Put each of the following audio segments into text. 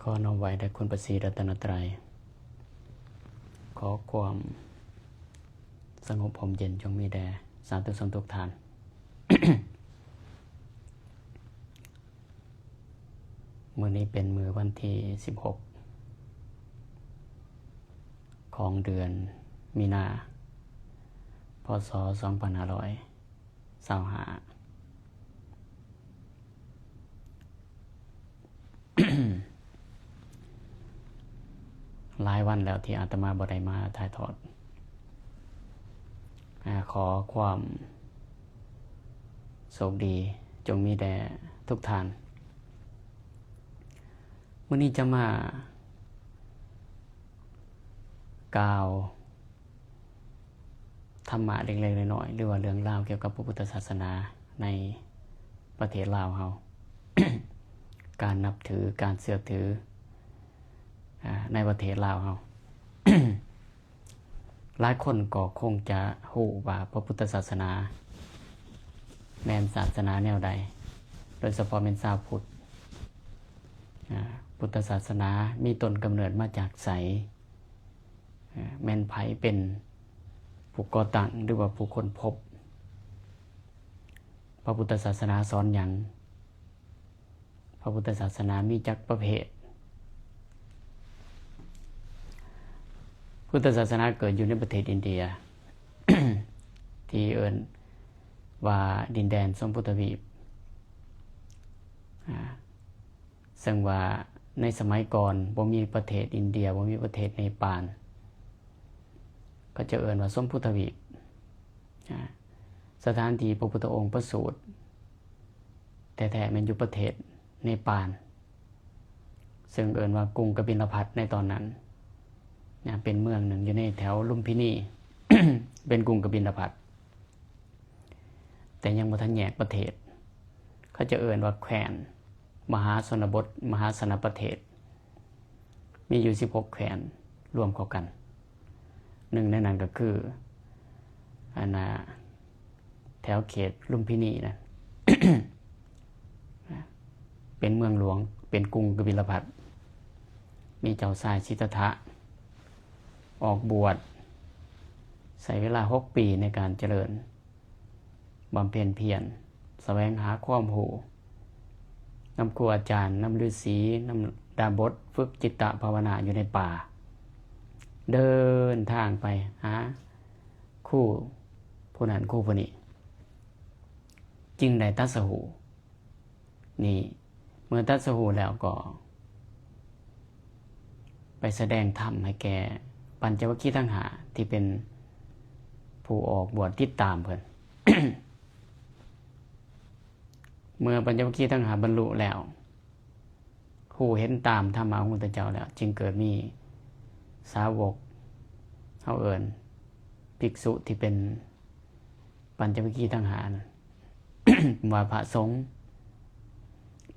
ຂໍນ້ອມໄຫວ້ແດ່ຄຸນພະສີລັດຕະນະໄຕ, ຂໍຄວາມສະຫງົບຮົ່ມເຢັນຈົ່ງມີແດ່ສາທຸຊົນທຸກທ່ານ. ມື້ນີ້ເປັນມື້ວັນທີສິບຫົກ ຂອງເດືອນມີນາ ພ.ສ. ສອງພັນຫ້າຮ້ອຍ ຊາວຫ້າ ຫຼາຍວັນແລ້ວທີ່ອາດຕະມາບໍ່ໄດ້ມາຖ່າຍທອດ. ອາ, ຂໍຄວາມໂຊກດີຈົ່ງມີແດ່ທຸກທ່ານ. ມື້ນີ້ຈະມາກ່າວ ທຳມະເລັກໆນ້ອຍໆ ຫຼືວ່າເລື່ອງລາວກ່ຽວກັບພະພຸດທະສາສະໜາໃນປະເທດລາວເຮົາ, ການນັບຖື, ການເຊື່ອຖື ອາ ໃນປະເທດລາວເຮົາ. ຫຼາຍຄົນກໍຄົງຈະຮູ້ວ່າພະພຸດທະສາສະໜາແມ່ນສາສະໜາແນວໃດ, ໂດຍສະເພາະແມ່ນຊາວພຸດ. ອາ ພຸດທະສາສະໜາມີຕົ້ນກຳເນີດມາຈາກໃສ? ແມ່ນໃຜເປັນຜູ້ກໍ່ຕັ້ງ ຫຼືວ່າຜູ້ຄົ້ນພົບ? ພະພຸດທະສາສະໜາສອນຫຍັງ? ພະພຸດທະສາສະໜາມີຈັກປະເພດ? ພຸດທະສາສະໜາເກີດຢູ່ໃນປະເທດອິນເດຍ ທີ່ເອີ້ນວ່າດິນແດນຊົມພູທະວີບ. ອາ ເຊິ່ງວ່າໃນສະໄໝກ່ອນບໍ່ມີປະເທດອິນເດຍ, ບໍ່ມີປະເທດເນປານ, ເຂົາເຈົ້າເອີ້ນວ່າຊົມພູທະວີບ. ອາ ສະຖານທີ່ພະພຸດທະອົງປະສູດແທ້ໆແມ່ນຢູ່ປະເທດເນປານ, ເຊິ່ງເອີ້ນວ່າກຸງກະບິນລະພັດໃນຕອນນັ້ນນະ, ເປັນເມືອງໜຶ່ງຢູ່ໃນແຖວລຸມພິນີ ເປັນກຸງກະບິນລະພັດ. ແຕ່ຍັງບໍ່ທັນແຍກປະເທດ. ເຂົາຈະເອີ້ນວ່າແຂວນມະຫາຊົນນະບົດ, ມະຫາຊະນະປະເທດ, ມີຢູ່ສິບຫົກແຂວນລວມເຂົ້າກັນ. ໜຶ່ງໃນນັ້ນກໍຄື ອັນນ່າ ແຖວເຂດລຸມພິນີນັ້ນ ເປັນເມືອງຫຼວງ, ເປັນກຸງກະບິນລະພັດ, ມີເຈົ້າຊາຍສິດທັດຖະອອກບວດ, ໃຊ້ເວລາຫົກປີໃນການຈະເລີນ ບຳເພັນພຽນ, ສະແຫວງຫາຄວາມຮູ້ນຳຄູອາຈານ, ນຳລືສີ, ນຳດາບົດ, ຝຶກຈິດຕະພາວະນາຢູ່ໃນປ່າ, ເດີນທາງໄປຫາຄູຜູ້ນັ້ນຄູຜູ້ນີ້, ຈຶ່ງໄດ້ຕັດສະຮູ້. ນີ້ ເມື່ອຕັດສະຮູ້ແລ້ວກໍໄປສະແດງທຳໃຫ້ແກ່ປັນຈະວັກຄີທັງຫ້າ ທີ່ເປັນຜູ້ອອກບວດຕິດຕາມເພິ່ນ. ເມື່ອປັນຈະວັກຄີທັງຫ້າບັນລຸແລ້ວ, ຮູ້ເຫັນຕາມທຳມະຂອງພະພຸດທະເຈົ້າແລ້ວ, ຈຶ່ງເກີດມີສາວົກ, ເຮົາເອີ້ນພິກສຸທີ່ເປັນ ປັນຈະວັກຄີທັງຫ້ານັ້ນ ວ່າພະສົງ,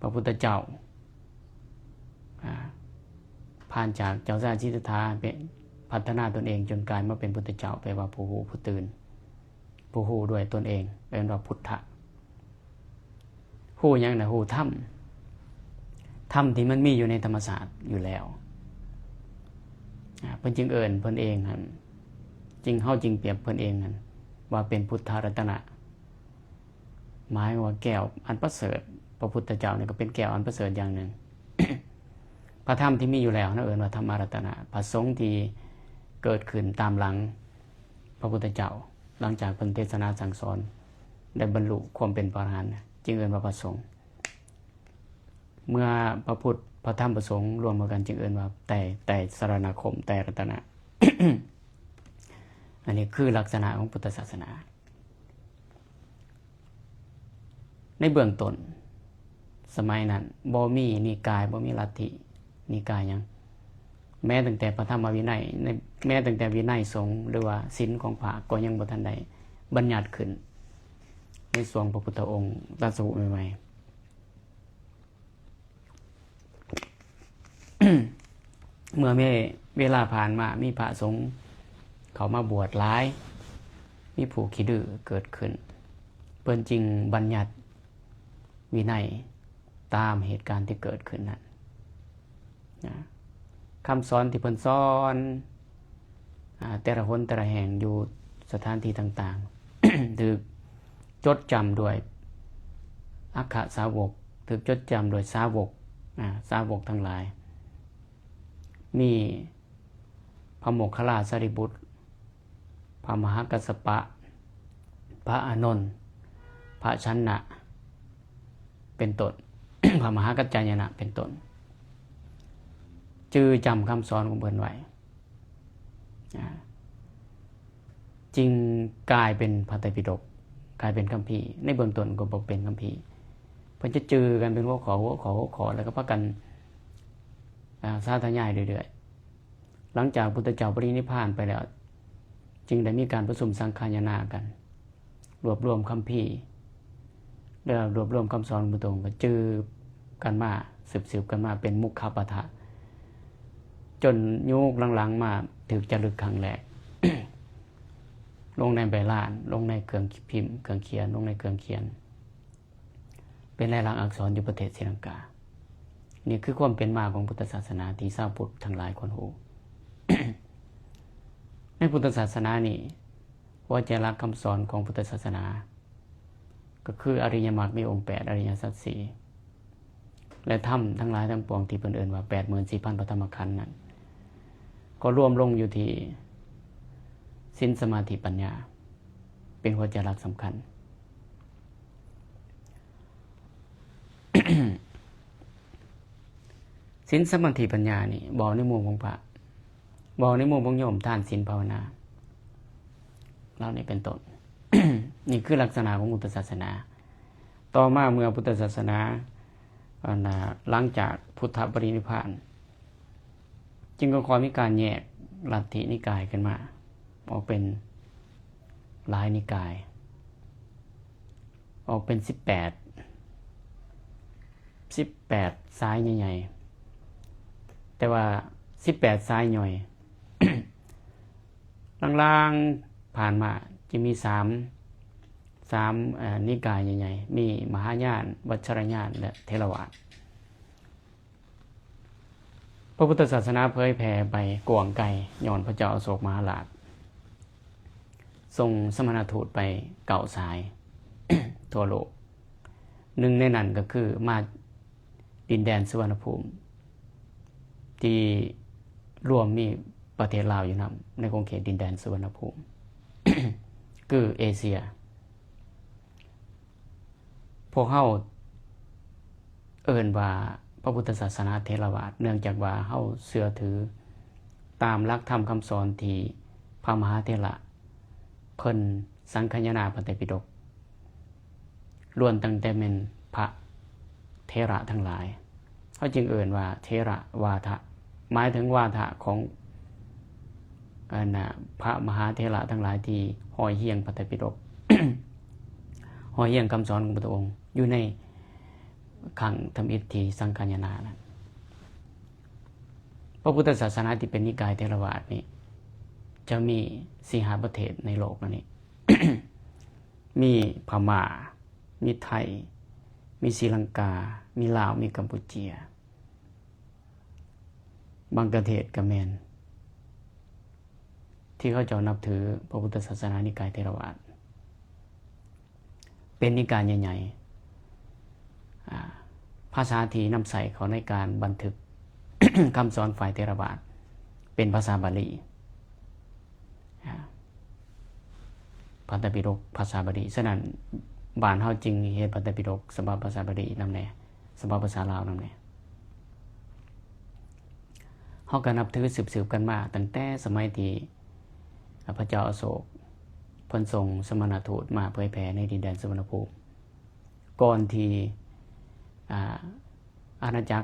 ພະພຸດທະເຈົ້າ ອາ ຜ່ານຈາກເຈົ້າຊາຍສິດທັດຖະເປັນ ພັດທະນາຕົນເອງຈົນກາຍມາເປັນພຸດທະເຈົ້າ, ແປວ່າຜູ້ຮູ້ຜູ້ຕື່ນ, ຜູ້ຮູ້ດ້ວຍຕົນເອງ, ເອີ້ນວ່າພຸດທະ. ຮູ້ຫຍັງນະ? ຮູ້ທຳ, ທຳທີ່ມັນມີຢູ່ໃນທຳມະຊາດຢູ່ແລ້ວ. ອາ ເພິ່ນຈຶ່ງເອີ້ນເພິ່ນເອງຫັ້ນ, ຈຶ່ງ ເຮົາຈຶ່ງປຽບເພິ່ນເອງຫັ້ນວ່າເປັນພຸດທະລັດຕະນະ, ໝາຍວ່າແກ້ວອັນປະເສີດ. ພະພຸດທະເຈົ້ານີ້ກໍເປັນແກ້ວອັນປະເສີດຢ່າງໜຶ່ງ. ພະທຳທີ່ມີຢູ່ແລ້ວເຮົາເອີ້ນວ່າທຳມະລັດຕະນະ, ພະສົງທີ່ເກີດຂຶ້ນຕາມຫຼັງ ພະພຸດທະເຈົ້າ ຫຼັງຈາກເພິ່ນເທດສະໜາສັ່ງສອນ ໄດ້ບັນລຸຄວາມເປັນພະອະລະຫັນ ຈຶ່ງເອີ້ນວ່າພະສົງ. ເມື່ອພະພຸດ ພະທຳ ພະສົງລວມເຂົ້າກັນ ຈຶ່ງເອີ້ນວ່າໄຕ ໄຕສະລະນະຄົມ ໄຕລັດຕະນະ. ອັນນີ້ຄືລັກສະນະຂອງພຸດທະສາສະໜາ. ໃນເບື້ອງຕົ້ນ ສະໄໝນັ້ນບໍ່ມີນິກາຍ, ບໍ່ມີລັດທິນິກາຍຫຍັງ, ແມ້ຕັ້ງແຕ່ພະທຳມະວິໄນ, ໃນ ແມ້ຕັ້ງແຕ່ວິໄນສົງ ຫຼືວ່າສິນຂອງພະ ກໍຍັງບໍ່ທັນໄດ້ບັນຍັດຂຶ້ນ. ໃນຊ່ວງພະພຸດທະອົງຕັດສະຮູ້ໃໝ່ໆ ເມື່ອເວລາຜ່ານມາ ມີພະສົງເຂົ້າມາບວດຫຼາຍ, ມີຜູ້ຂີ້ດື້ເກີດຂຶ້ນ, ເພິ່ນຈຶ່ງບັນຍັດວິໄນຕາມເຫດການທີ່ເກີດຂຶ້ນນັ້ນ. ນະ ຄຳສອນທີ່ເພິ່ນສອນ ອາ ແຕ່ລະຫົນແຕ່ລະແຫ່ງຢູ່ສະຖານທີ່ຕ່າງໆ ຖືກຈົດຈຳດ້ວຍອັກຄະສາວົກ, ຖືກຈົດຈຳໂດຍສາວົກ ອາ ສາວົກທັງຫຼາຍ ມີພະໂມກຄະລາສາລີບຸດ, ພະມະຫາກັດສະປະ, ພະອານົນ, ພະສັນນະ ເປັນຕົ້ນ, ພະມະຫາກັດຈາຍະນະ ເປັນຕົ້ນ ຈື່ຈຳຄຳສອນຂອງເພິ່ນໄວ້ ອາ ຈຶ່ງກາຍເປັນພະໄຕປິດົກ, ກາຍເປັນຄຳພີ. ໃນເບື້ອງຕົ້ນກໍບໍ່ເປັນຄຳພີ, ເພິ່ນຈະຈື່ກັນເປັນຫົວຂໍ້, ຫົວຂໍ້, ຫົວຂໍ້ ແລ້ວກໍພາກັນ ອາ ສາທະຍາຍເລື້ອຍໆ. ຫຼັງຈາກພຸດທະເຈົ້າປະລິນິບພານໄປແລ້ວ ຈຶ່ງໄດ້ມີການປະຊຸມສັງຄາຍະນາກັນ ລວບລວມຄຳພີ ແລ້ວລວບລວມຄຳສອນຂອງພະພຸດທະອົງ ກໍຈື່ກັນມາ ສືບໆກັນມາເປັນມຸກຄະປາຖະ ຈົນຍຸກຫຼັງໆມາຖືກຈາລຶກຄັ້ງແລກ ລົງໃນໃບລານ, ລົງໃນເຄື່ອງພິມ, ເຄື່ອງຂຽນ, ລົງໃນເຄື່ອງຂຽນ ເປັນລາຍລັກອັກສອນຢູ່ປະເທດສີລັງກາ. ນີ້ຄືຄວາມເປັນມາຂອງພຸດທະສາສະໜາທີ່ຊາວພຸດທັງຫຼາຍຄວນຮູ້. ໃນພຸດທະສາສະໜານີ້ ຫົວໃຈຫຼັກຄຳສອນຂອງພຸດທະສາສະໜາ ກໍຄືອະລິຍະມັກມີອົງແປດ, ອະລິຍະສັດສີ່ ແລະ ທຳທັງຫຼາຍທັງປວງທີ່ເພິ່ນເອີ້ນວ່າແປດໝື່ນສີ່ພັນພະທຳມະຂັນນັ້ນ ກໍລວມລົງຢູ່ທີ່ສິນ, ສະມາທິ, ປັນຍາ ເປັນຫົວໃຈຫຼັກສຳຄັນ. ສິນ, ສະມາທິ, ປັນຍານີ້ ເວົ້າໃນມຸມຂອງພະ, ເວົ້າໃນມຸມຂອງໂຍມ, ທານ, ສິນ, ພາວະນາ ເຫຼົ່ານີ້ເປັນຕົ້ນ. ນີ້ຄືລັກສະນະຂອງພຸດທະສາສະໜາ. ຕໍ່ມາເມື່ອພຸດທະສາສະໜາ ອັນນາ ຫຼັງຈາກພຸດທະປະລິນິບພານ ຈຶ່ງຄ່ອຍໆມີການແຍກລັດທິນິກາຍຂຶ້ນມາ ອອກເປັນຫຼາຍນິກາຍ, ອອກເປັນສິບແປດ, ສິບແປດສາຍໃຫຍ່ໆ ແຕ່ວ່າສິບແປດສາຍຍ່ອຍ. ຫຼັງໆຜ່ານມາຈະມີສາມ, ສາມ ເອີ ນິກາຍໃຫຍ່ໆ ມີມະຫາຍານ, ວັດຊະລະຍານ ແລະ ເຖລະວາດ. ພະພຸດທະສາສະໜາເຜີຍແຜ່ໄປກວ້າງໄກ ຍ້ອນພະເຈົ້າອະໂສກມະຫາລາດ ສົ່ງສະມະນະທູດໄປເກົ້າສາຍທົ່ວໂລກ. ໜຶ່ງໃນນັ້ນກໍຄືມາດິນແດນສຸວັນນະພູມ ທີ່ລວມມີປະເທດລາວຢູ່ນຳ ໃນຂົງເຂດດິນແດນສຸວັນນະພູມ ຄືເອເຊຍ. ພວກເຮົາເອີ້ນວ່າພະພຸດທະສາສະໜາເຖລະວາດ ເນື່ອງຈາກວ່າເຮົາເຊື່ອຖືຕາມຫຼັກທຳຄຳສອນທີ່ພະມະຫາເຖລະເພິ່ນສັງຄາຍະນາພະໄຕປິດົກ ລ້ວນຕັ້ງແຕ່ແມ່ນພະເຖລະທັງຫຼາຍ. ເຮົາຈຶ່ງເອີ້ນວ່າເຖລະວາທະ ໝາຍເຖິງວາທະຂອງ ອັນນະ ພະມະຫາເຖລະທັງຫຼາຍທີ່ຮ້ອຍຮຽງພະໄຕປິດົກ ຮ້ອຍຮຽງຄຳສອນຂອງພະພຸດທະອົງ ຢູ່ໃນຄັ້ງທຳອິດທີ່ສັງຄາຍະນານັ້ນ. ພະພຸດທະສາສະໜາທີ່ເປັນນິກາຍເຖລະວາດນີ້ ຈະມີສີ່ຫ້າປະເທດໃນໂລກອັນນີ້ ມີພະມ້າ, ມີໄທ, ມີສີລັງກາ, ມີລາວ, ມີກຳປູເຈຍ, ບັງກາເທດກໍແມ່ນ ທີ່ເຂົາເຈົ້ານັບຖືພະພຸດທະສາສະໜານິກາຍເຖລະວາດ ເປັນນິກາຍໃຫຍ່ໆ. ອາ ພາສາທີ່ນຳໃຊ້ເຂົ້າໃນການບັນທຶກຄຳສອນຝ່າຍເຖລະວາດ ເປັນພາສາບາລີ. ອາ ພະໄຕປິດົກພາສາບາລີ. ສະນັ້ນ ບ້ານເຮົາຈຶ່ງເຮັດພະໄຕປິດົກສະບັບພາສາບາລີນຳແດ່, ສະບັບພາສາລາວນຳແດ່. ເຮົາກໍນັບຖືສືບໆກັນມາຕັ້ງແຕ່ສະໄໝທີ່ ອາ ພະເຈົ້າອະໂສກເພິ່ນສົ່ງສະມະນະທູດມາເຜີຍແຜ່ໃນດິນແດນສຸວັນນະພູມ ກ່ອນທີ່ ອາ ອານາຈັກ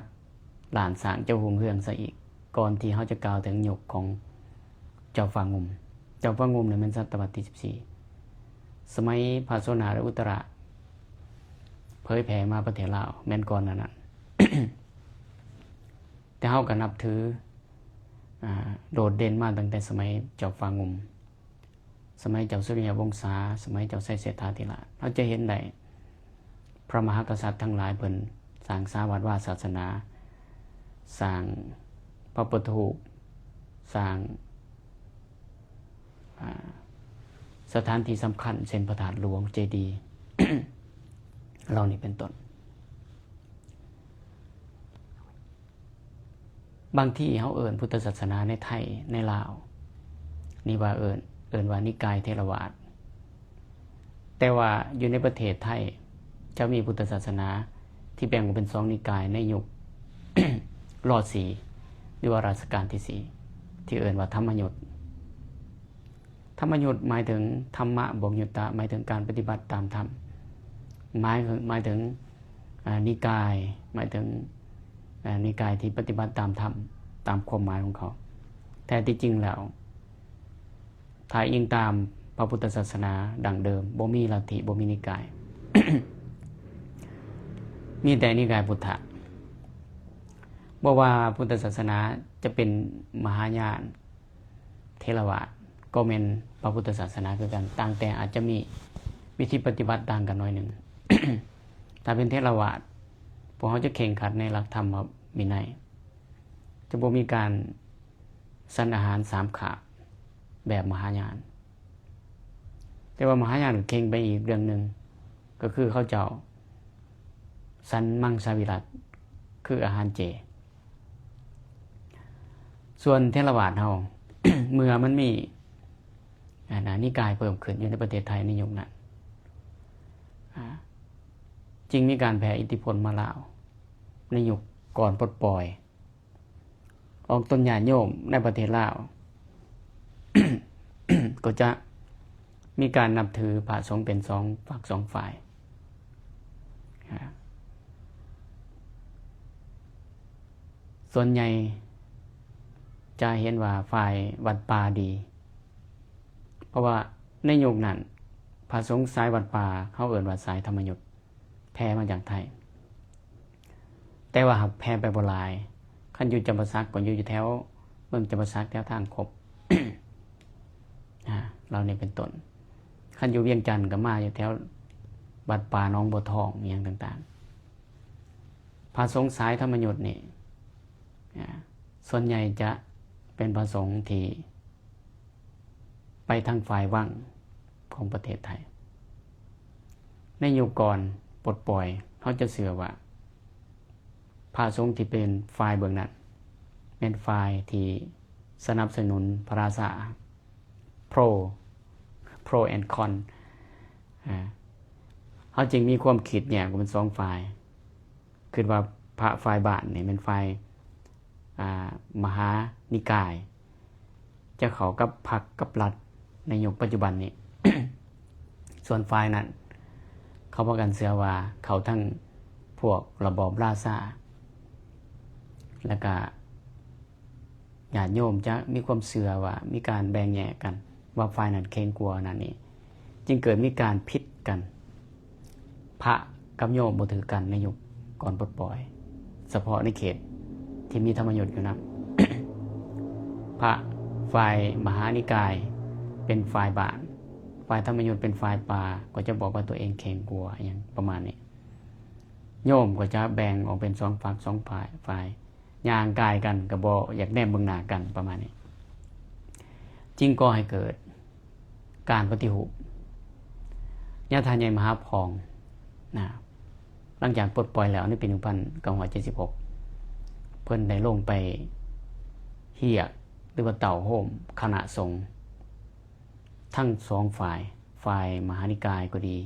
ລ້ານຊ້າງຈະຮຸ່ງເຮືອງຊະອີກ, ກ່ອນທີ່ເຮົາຈະກ່າວເຖິງຍຸກຂອງເຈົ້າຟ້າງຸ່ມ. ເຈົ້າຟ້າງຸ່ມນີ້ແມ່ນສະຕະວັດທີສິບສີ່ ສະໄໝພະໂສນາ ແລະ ອຸດຕະລະ ເຜີຍແຜ່ມາປະເທດລາວ ແມ່ນກ່ອນໜ້ານັ້ນ. ແຕ່ເຮົາກໍນັບຖື ອາ ໂດດເດັ່ນມາຕັ້ງແຕ່ສະໄໝເຈົ້າຟ້າງຸ່ມ, ສະໄໝເຈົ້າສຸລິຍະວົງສາ, ສະໄໝເຈົ້າໄຊເສດຖາທິລາດ. ເຮົາຈະເຫັນໄດ້ ພະມະຫາກະສັດທັງຫຼາຍເພິ່ນສ້າງສາວັດວາສາສະໜາ, ສ້າງ ພະພຸດທະຮູບ, ສ້າງ ອາ ສະຖານທີ່ສຳຄັນ ເຊັ່ນ ພະທາດຫຼວງ, ເຈດີ ເຫຼົ່ານີ້ເປັນຕົ້ນ. ບາງທີເຮົາເອີ້ນພຸດທະສາສະໜາໃນໄທ, ໃນລາວນີ້ວ່າເອີ້ນ, ເອີ້ນວ່ານິກາຍເຖລະວາດ. ແຕ່ວ່າຢູ່ໃນປະເທດໄທຈະມີພຸດທະສາສະໜາທີ່ແບ່ງອອກເປັນສອງນິກາຍໃນຍຸກ ລໍສີ່ ຫຼືວ່າລາຊະການທີສີ່ ທີ່ເອີ້ນວ່າທຳມະຍຸດ. ທຳມະຍຸດໝາຍເຖິງທຳມະບວກຍຸດຕະ, ໝາຍເຖິງການປະຕິບັດຕາມທຳ, ໝາຍ, ໝາຍເຖິງ ອາ ນິກາຍ, ໝາຍເຖິງ ອາ ນິກາຍທີ່ປະຕິບັດຕາມທຳ, ຕາມຄວາມໝາຍຂອງເຂົາ. ແຕ່ທີ່ຈິງແລ້ວ ຖ້າອີງຕາມພະພຸດທະສາສະໜາດັ້ງເດີມ, ບໍ່ມີລັດທິ, ບໍ່ມີນິກາຍ, ມີແຕ່ນິກາຍພຸດທະ. ບໍ່ວ່າພຸດທະສາສະໜາຈະເປັນມະຫາຍານ, ເຖລະວາດກໍແມ່ນພະພຸດທະສາສະໜາຄືກັນ, ຕ່າງແຕ່ອາດຈະມີວິທີປະຕິບັດຕ່າງກັນໜ້ອຍໜຶ່ງ. ຖ້າເປັນເຖລະວາດ, ພວກເຮົາຈະເຄັ່ງຄັດໃນຫຼັກທຳມະວິໄນ, ຈະບໍ່ມີການສັນອາຫານສາມຄາບແບບມະຫາຍານ. ແຕ່ວ່າມະຫາຍານກໍເຄັ່ງໄປອີກເລື່ອງໜຶ່ງ, ກໍຄືເຂົາເຈົ້າສັນມັງສະວິລັດ, ຄືອາຫານເຈ. ສ່ວນເຖລະວາດເຮົາ ເມື່ອມັນມີ ອາ ນະ ນິກາຍເພີ່ມຂຶ້ນຢູ່ໃນປະເທດໄທໃນຍຸກນັ້ນ ອາ ຈຶ່ງມີການແຜ່ອິດທິພົນມາລາວໃນຍຸກກ່ອນປົດປ່ອຍ. ອອກຕົນຍາດໂຍມໃນປະເທດລາວ ກໍຈະມີການນັບຖືພະສົງເປັນສອງຝັກສອງຝ່າຍ. ອາ ສ່ວນໃຫຍ່ຈະເຫັນວ່າຝ່າຍວັດປ່າດີ, ເພາະວ່າໃນຍຸກນັ້ນພະສົງສາຍວັດປ່າ ເຮົາເອີ້ນວ່າສາຍທຳມະຍຸດ ແຜ່ມາຈາກໄທ, ແຕ່ວ່າຫາກແຜ່ໄປບໍ່ຫຼາຍ. ຄັນຢູ່ຈຳປາສັກກໍຢູ່ ຢູ່ແຖວເມືອງຈຳປາສັກ ແຖວທາງຄົບ ອາ ເຫຼົ່ານີ້ເປັນຕົ້ນ. ຄັນຢູ່ວຽງຈັນກໍມາຢູ່ແຖວວັດປ່າໜອງບົວທອງ ອີ່ຫຍັງຕ່າງໆ. ພະສົງສາຍທຳມະຍຸດນີ້ ອາ ສ່ວນໃຫຍ່ຈະເປັນພະສົງທີ່ ໄປທາງຝ່າຍວັງຂອງປະເທດໄທ. ໃນຍຸກກ່ອນປົດປ່ອຍ ເຮົາຈະເຊື່ອວ່າພະສົງທີ່ເປັນຝ່າຍເບື້ອງນັ້ນ ແມ່ນຝ່າຍທີ່ສະໜັບສະໜູນພະລາຊາ ໂປຣ ໂປຣ ແອນ ຄອນ ອາ ເຮົາຈຶ່ງມີຄວາມຄິດແຍກອອກເປັນສອງຝ່າຍ. ຄິດວ່າພະຝ່າຍບ້ານນີ້ແມ່ນຝ່າຍ ອາ ມະຫານິກາຍ ຈະເຂົ້າກັບພັກກັບລັດໃນຍຸກປັດຈຸບັນນີ້. ສ່ວນຝ່າຍນັ້ນ ເຂົາພາກັນເຊື່ອວ່າເຂົ້າທາງພວກລະບອບລາຊາ ແລ້ວກະ ຍາດໂຍມຈະມີຄວາມເຊື່ອວ່າມີການແບ່ງແຍກກັນ ວ່າຝ່າຍນັ້ນເຄັ່ງກວ່ານັ້ນນີ້ ຈຶ່ງເກີດມີການຜິດກັນ, ພະກັບໂຍມບໍ່ຖືກກັນໃນຍຸກກ່ອນປົດປ່ອຍ, ສະເພາະໃນເຂດທີ່ມີທຳມະຍຸດຢູ່ນຳ. ພະຝ່າຍມະຫານິກາຍເປັນຝ່າຍບ້ານ, ຝ່າຍທຳມະຍຸດເປັນຝ່າຍປ່າ, ກໍຈະບອກວ່າຕົວເອງເຄັ່ງກວ່າ ອີ່ຫຍັງປະມານນີ້. ໂຍມກໍຈະແບ່ງອອກເປັນສອງຝັກສອງຝ່າຍ, ຝ່າຍ ຍ່າງກາຍກັນກໍບໍ່ຢາກແນມເບິ່ງໜ້າກັນປະມານນີ້, ຈຶ່ງກໍ່ໃຫ້ເກີດການປະຕິຮູບ. ຍາທ່ານໃຫຍ່ມະຫາພອງນະ ຫຼັງຈາກປົດປ່ອຍແລ້ວໃນປີໜຶ່ງພັນເກົ້າຮ້ອຍເຈັດສິບຫົກ ເພິ່ນໄດ້ລົງໄປຮຽກ ຫຼືວ່າເຕົ້າໂຮມຄະນະສົງທັງສອງຝ່າຍ, ຝ່າຍມະຫານິກາຍກໍດີ,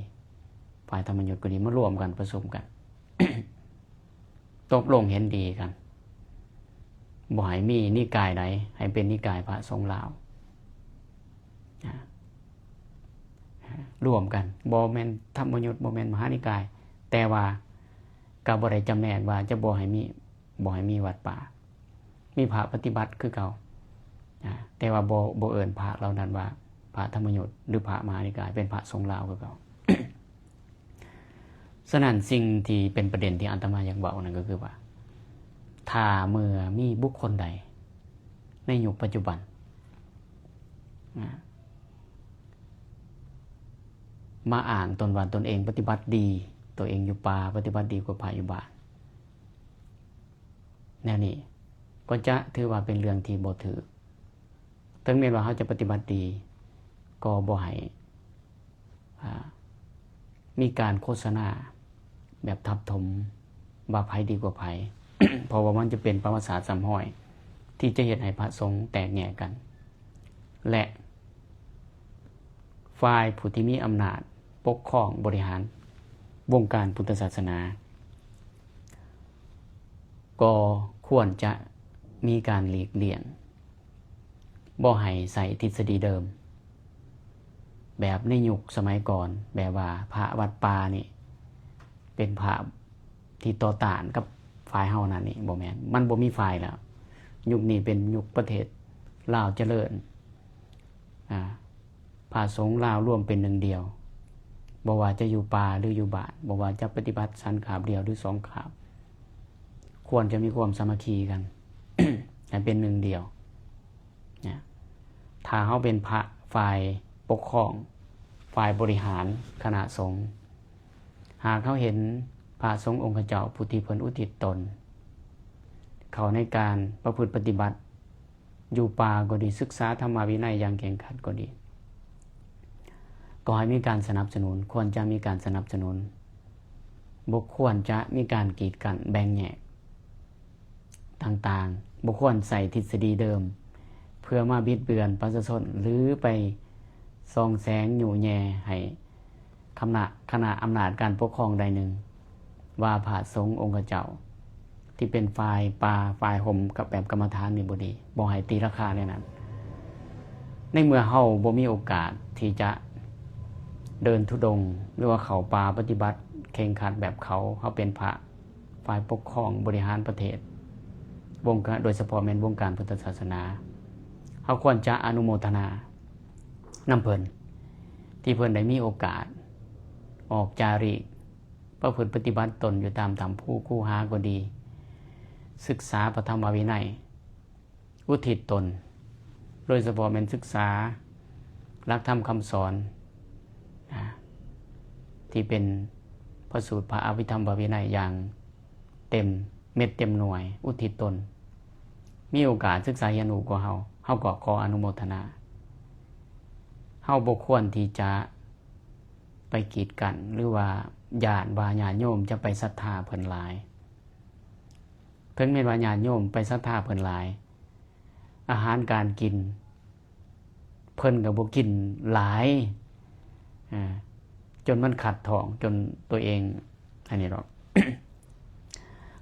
ຝ່າຍທຳມະຍຸດກໍດີ ມາລວມກັນປະຊຸມກັນ ຕົກລົງເຫັນດີກັນ ບໍ່ໃຫ້ມີນິກາຍໃດ ໃຫ້ເປັນນິກາຍພະສົງລາວ ລວມກັນ ບໍ່ແມ່ນທຳມະຍຸດ ບໍ່ແມ່ນມະຫານິກາຍ, ແຕ່ວ່າກໍບໍ່ໄດ້ຈຳແນກວ່າຈະບໍ່ໃຫ້ມີ ບໍ່ໃຫ້ມີວັດປ່າ, ມີພະປະຕິບັດຄືເກົ່າ, ແຕ່ວ່າບໍ່ ບໍ່ເອີ້ນພະເຫຼົ່ານັ້ນວ່າພະທຳມະຍຸດ ຫຼື ພະມະຫານິກາຍ, ເປັນພະສົງລາວຄືເກົ່າ. ສະນັ້ນ ສິ່ງທີ່ເປັນປະເດັນທີ່ອາດຕະມາຢາກເວົ້ານັ້ນກໍຄືວ່າ ຖ້າເມື່ອມີບຸກຄົນໃດໃນຍຸກປັດຈຸບັນ ມາອ້າງຕົນວ່າຕົນເອງປະຕິບັດດີ, ຕົວເອງຢູ່ປ່າປະຕິບັດດີກວ່າພະຢູ່ບ້ານ, ແນວນີ້ ກໍຈະຖືວ່າເປັນເລື່ອງທີ່ບໍ່ຖືກ. ເຖິງແມ່ນວ່າເຮົາຈະປະຕິບັດດີ ກໍບໍ່ໃຫ້ ອ່າ ມີການໂຄສະນາແບບທັບຖົມວ່າໃຜດີກວ່າໃຜ ເພາະວ່າມັນຈະເປັນປະຫວັດສາດຊ້ຳຮອຍ ທີ່ຈະເຮັດໃຫ້ພະສົງແຕກແຍກກັນ ແລະ ຝ່າຍຜູ້ທີ່ມີອຳນາດປົກຄອງບໍລິຫານວົງການພຸດທະສາສະໜາ ກໍຄວນຈະມີການຫຼີກລ່ຽງ ບໍ່ໃຫ້ໃຊ້ທິດສະດີເດີມ ແບບໃນຍຸກສະໄໝກ່ອນ ແບບວ່າພະວັດປ່ານີ້ເປັນພະທີ່ຕໍ່ຕ້ານກັບຝ່າຍເຮົານັ້ນນີ້ ບໍ່ແມ່ນ, ມັນບໍ່ມີຝ່າຍແລ້ວ. ຍຸກນີ້ເປັນຍຸກປະເທດລາວຈະເລີນ ອ່າ ພະສົງລາວລວມເປັນໜຶ່ງດຽວ, ບໍ່ວ່າຈະຢູ່ປ່າ ຫຼື ຢູ່ບ້ານ, ບໍ່ວ່າຈະປະຕິບັດສັນຂາບດຽວ ຫຼື ສອງຂາບ, ຄວນຈະມີຄວາມສາມັກຄີກັນ ໃຫ້ເປັນໜຶ່ງດຽວນະ. ຖ້າເຮົາເປັນພະຝ່າຍປົກຄອງ, ຝ່າຍບໍລິຫານຄະນະສົງ, ຫາກເຮົາເຫັນພະສົງອົງຄະເຈົ້າຜູ້ທີ່ເພິ່ນອຸທິດຕົນເຂົ້າໃນການປະພຶດປະຕິບັດ ຢູ່ປ່າກໍດີ, ສຶກສາທຳມະວິໄນຢ່າງເຄັ່ງຄັດກໍດີ, ກໍໃຫ້ມີການສະໜັບສະໜູນ, ຄວນຈະມີການສະໜັບສະໜູນ, ບໍ່ຄວນຈະມີການກີດກັ້ນແບ່ງແຍກຕ່າງໆ, ບໍ່ຄວນໃຊ້ທິດສະດີເດີມ ເພື່ອມາບິດເບືອນປະຊາຊົນ ຫຼື ໄປສ່ອງແສງຍູ້ແຍ່ໃຫ້ ຄະນະ ຄະນະອຳນາດການປົກຄອງໃດໜຶ່ງ ວ່າພະສົງອົງຄະເຈົ້າທີ່ເປັນຝ່າຍປ່າ ຝ່າຍໂຮມກັບແບບກຳມະຖານນີ້ບໍ່ດີ, ບໍ່ໃຫ້ຕີລາຄາແນວນັ້ນ. ໃນເມື່ອເຮົາບໍ່ມີໂອກາດທີ່ຈະເດີນທຸດົງ ຫຼືວ່າເຂົ້າປ່າປະຕິບັດເຄັ່ງຄັດແບບເຂົາ, ເຮົາເປັນພະຝ່າຍປົກຄອງບໍລິຫານປະເທດ ວົງການ ໂດຍສະເພາະແມ່ນວົງການພຸດທະສາສະໜາ, ເຮົາຄວນຈະອະນຸໂມທະນາ ນຳເພິ່ນ ທີ່ເພິ່ນໄດ້ມີໂອກາດອອກຈາລິກປະພຶດປະຕິບັດຕົນຢູ່ຕາມຖ້ຳພູຄູຫາກໍດີ, ສຶກສາພະທຳມະວິໄນ, ອຸທິດຕົນ, ໂດຍສະເພາະແມ່ນສຶກສາຫຼັກທຳຄຳສອນ ນະ ທີ່ເປັນພະສູດພະອະພິທຳພະວິໄນຢ່າງ ເຕັມເມັດເຕັມໜ່ວຍ ອຸທິດຕົນ, ມີໂອກາດສຶກສາຮຽນຮູ້ກວ່າເຮົາ, ເຮົາກໍຂໍອະນຸໂມທະນາ. ເຮົາບໍ່ຄວນທີ່ຈະໄປກີດກັ້ນ ຫຼືວ່າຢ້ານວ່າຍາດໂຍມຈະໄປສັດທາເພິ່ນຫຼາຍ. ເຖິງແມ່ນວ່າຍາດໂຍມໄປສັດທາເພິ່ນຫຼາຍ, ອາຫານການກິນ ເພິ່ນກໍບໍ່ກິນຫຼາຍ ອ່າ ຈົນມັນຂັດທ້ອງ ຈົນຕົວເອງ ອັນນີ້ດອກ.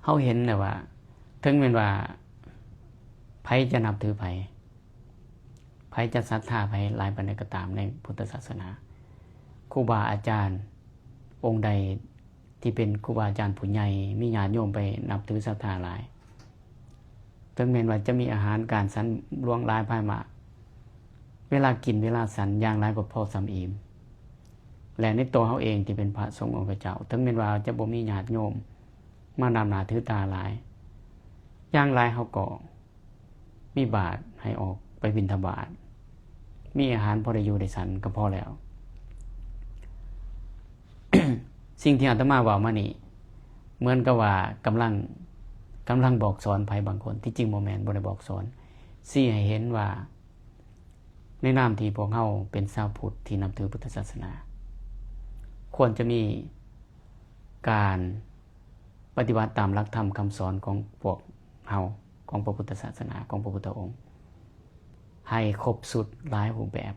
ເຮົາເຫັນແລ້ວວ່າ ເຖິງແມ່ນວ່າໃຜຈະນັບຖືໃຜ, ໃຜຈະສັດທາໃຜຫຼາຍປານໃດກໍຕາມໃນພຸດທະສາສະໜາ, ຄູບາອາຈານອົງໃດ ທີ່ເປັນຄູບາອາຈານຜູ້ໃຫຍ່ ມີຍາດໂຍມໄປນັບຖືສັດທາຫຼາຍ, ເຖິງແມ່ນວ່າຈະມີອາຫານການສັນຫຼວງຫຼາຍພາຍມາກ, ເວລາກິນເວລາສັນຢ່າງຫຼາຍກໍພໍສ່ຳອີ່ມ. ແລະ ໃນຕົວເຮົາເອງທີ່ເປັນພະສົງອົງຄະເຈົ້າ, ເຖິງແມ່ນວ່າຈະບໍ່ມີຍາດໂຍມມານັບໜ້າຖືຕາຫຼາຍ, ຢ່າງຫຼາຍເຮົາກໍ ມີບາດໃຫ້ອອກໄປບິນທະບາດ, ມີອາຫານພໍໄດ້ຢູ່ໄດ້ສັນກໍພໍແລ້ວ. ສິ່ງທີ່ອາດຕະມາເວົ້າມານີ້ ເໝືອນກັບວ່າກຳລັງ, ກຳລັງບອກສອນໃຜບາງຄົນ, ທີ່ຈິງບໍ່ແມ່ນ, ບໍ່ໄດ້ບອກສອນ, ຊີ້ໃຫ້ເຫັນວ່າ ໃນນາມທີ່ພວກເຮົາເປັນຊາວພຸດທີ່ນັບຖືພຸດທະສາສະໜາ, ຄວນຈະມີການ ປະຕິບັດຕາມຫຼັກທຳຄຳສອນຂອງພວກເຮົາ, ຂອງພະພຸດທະສາສະໜາ, ຂອງພະພຸດທະອົງ ໃຫ້ຄົບຊຸດຫຼາຍຮູບແບບ.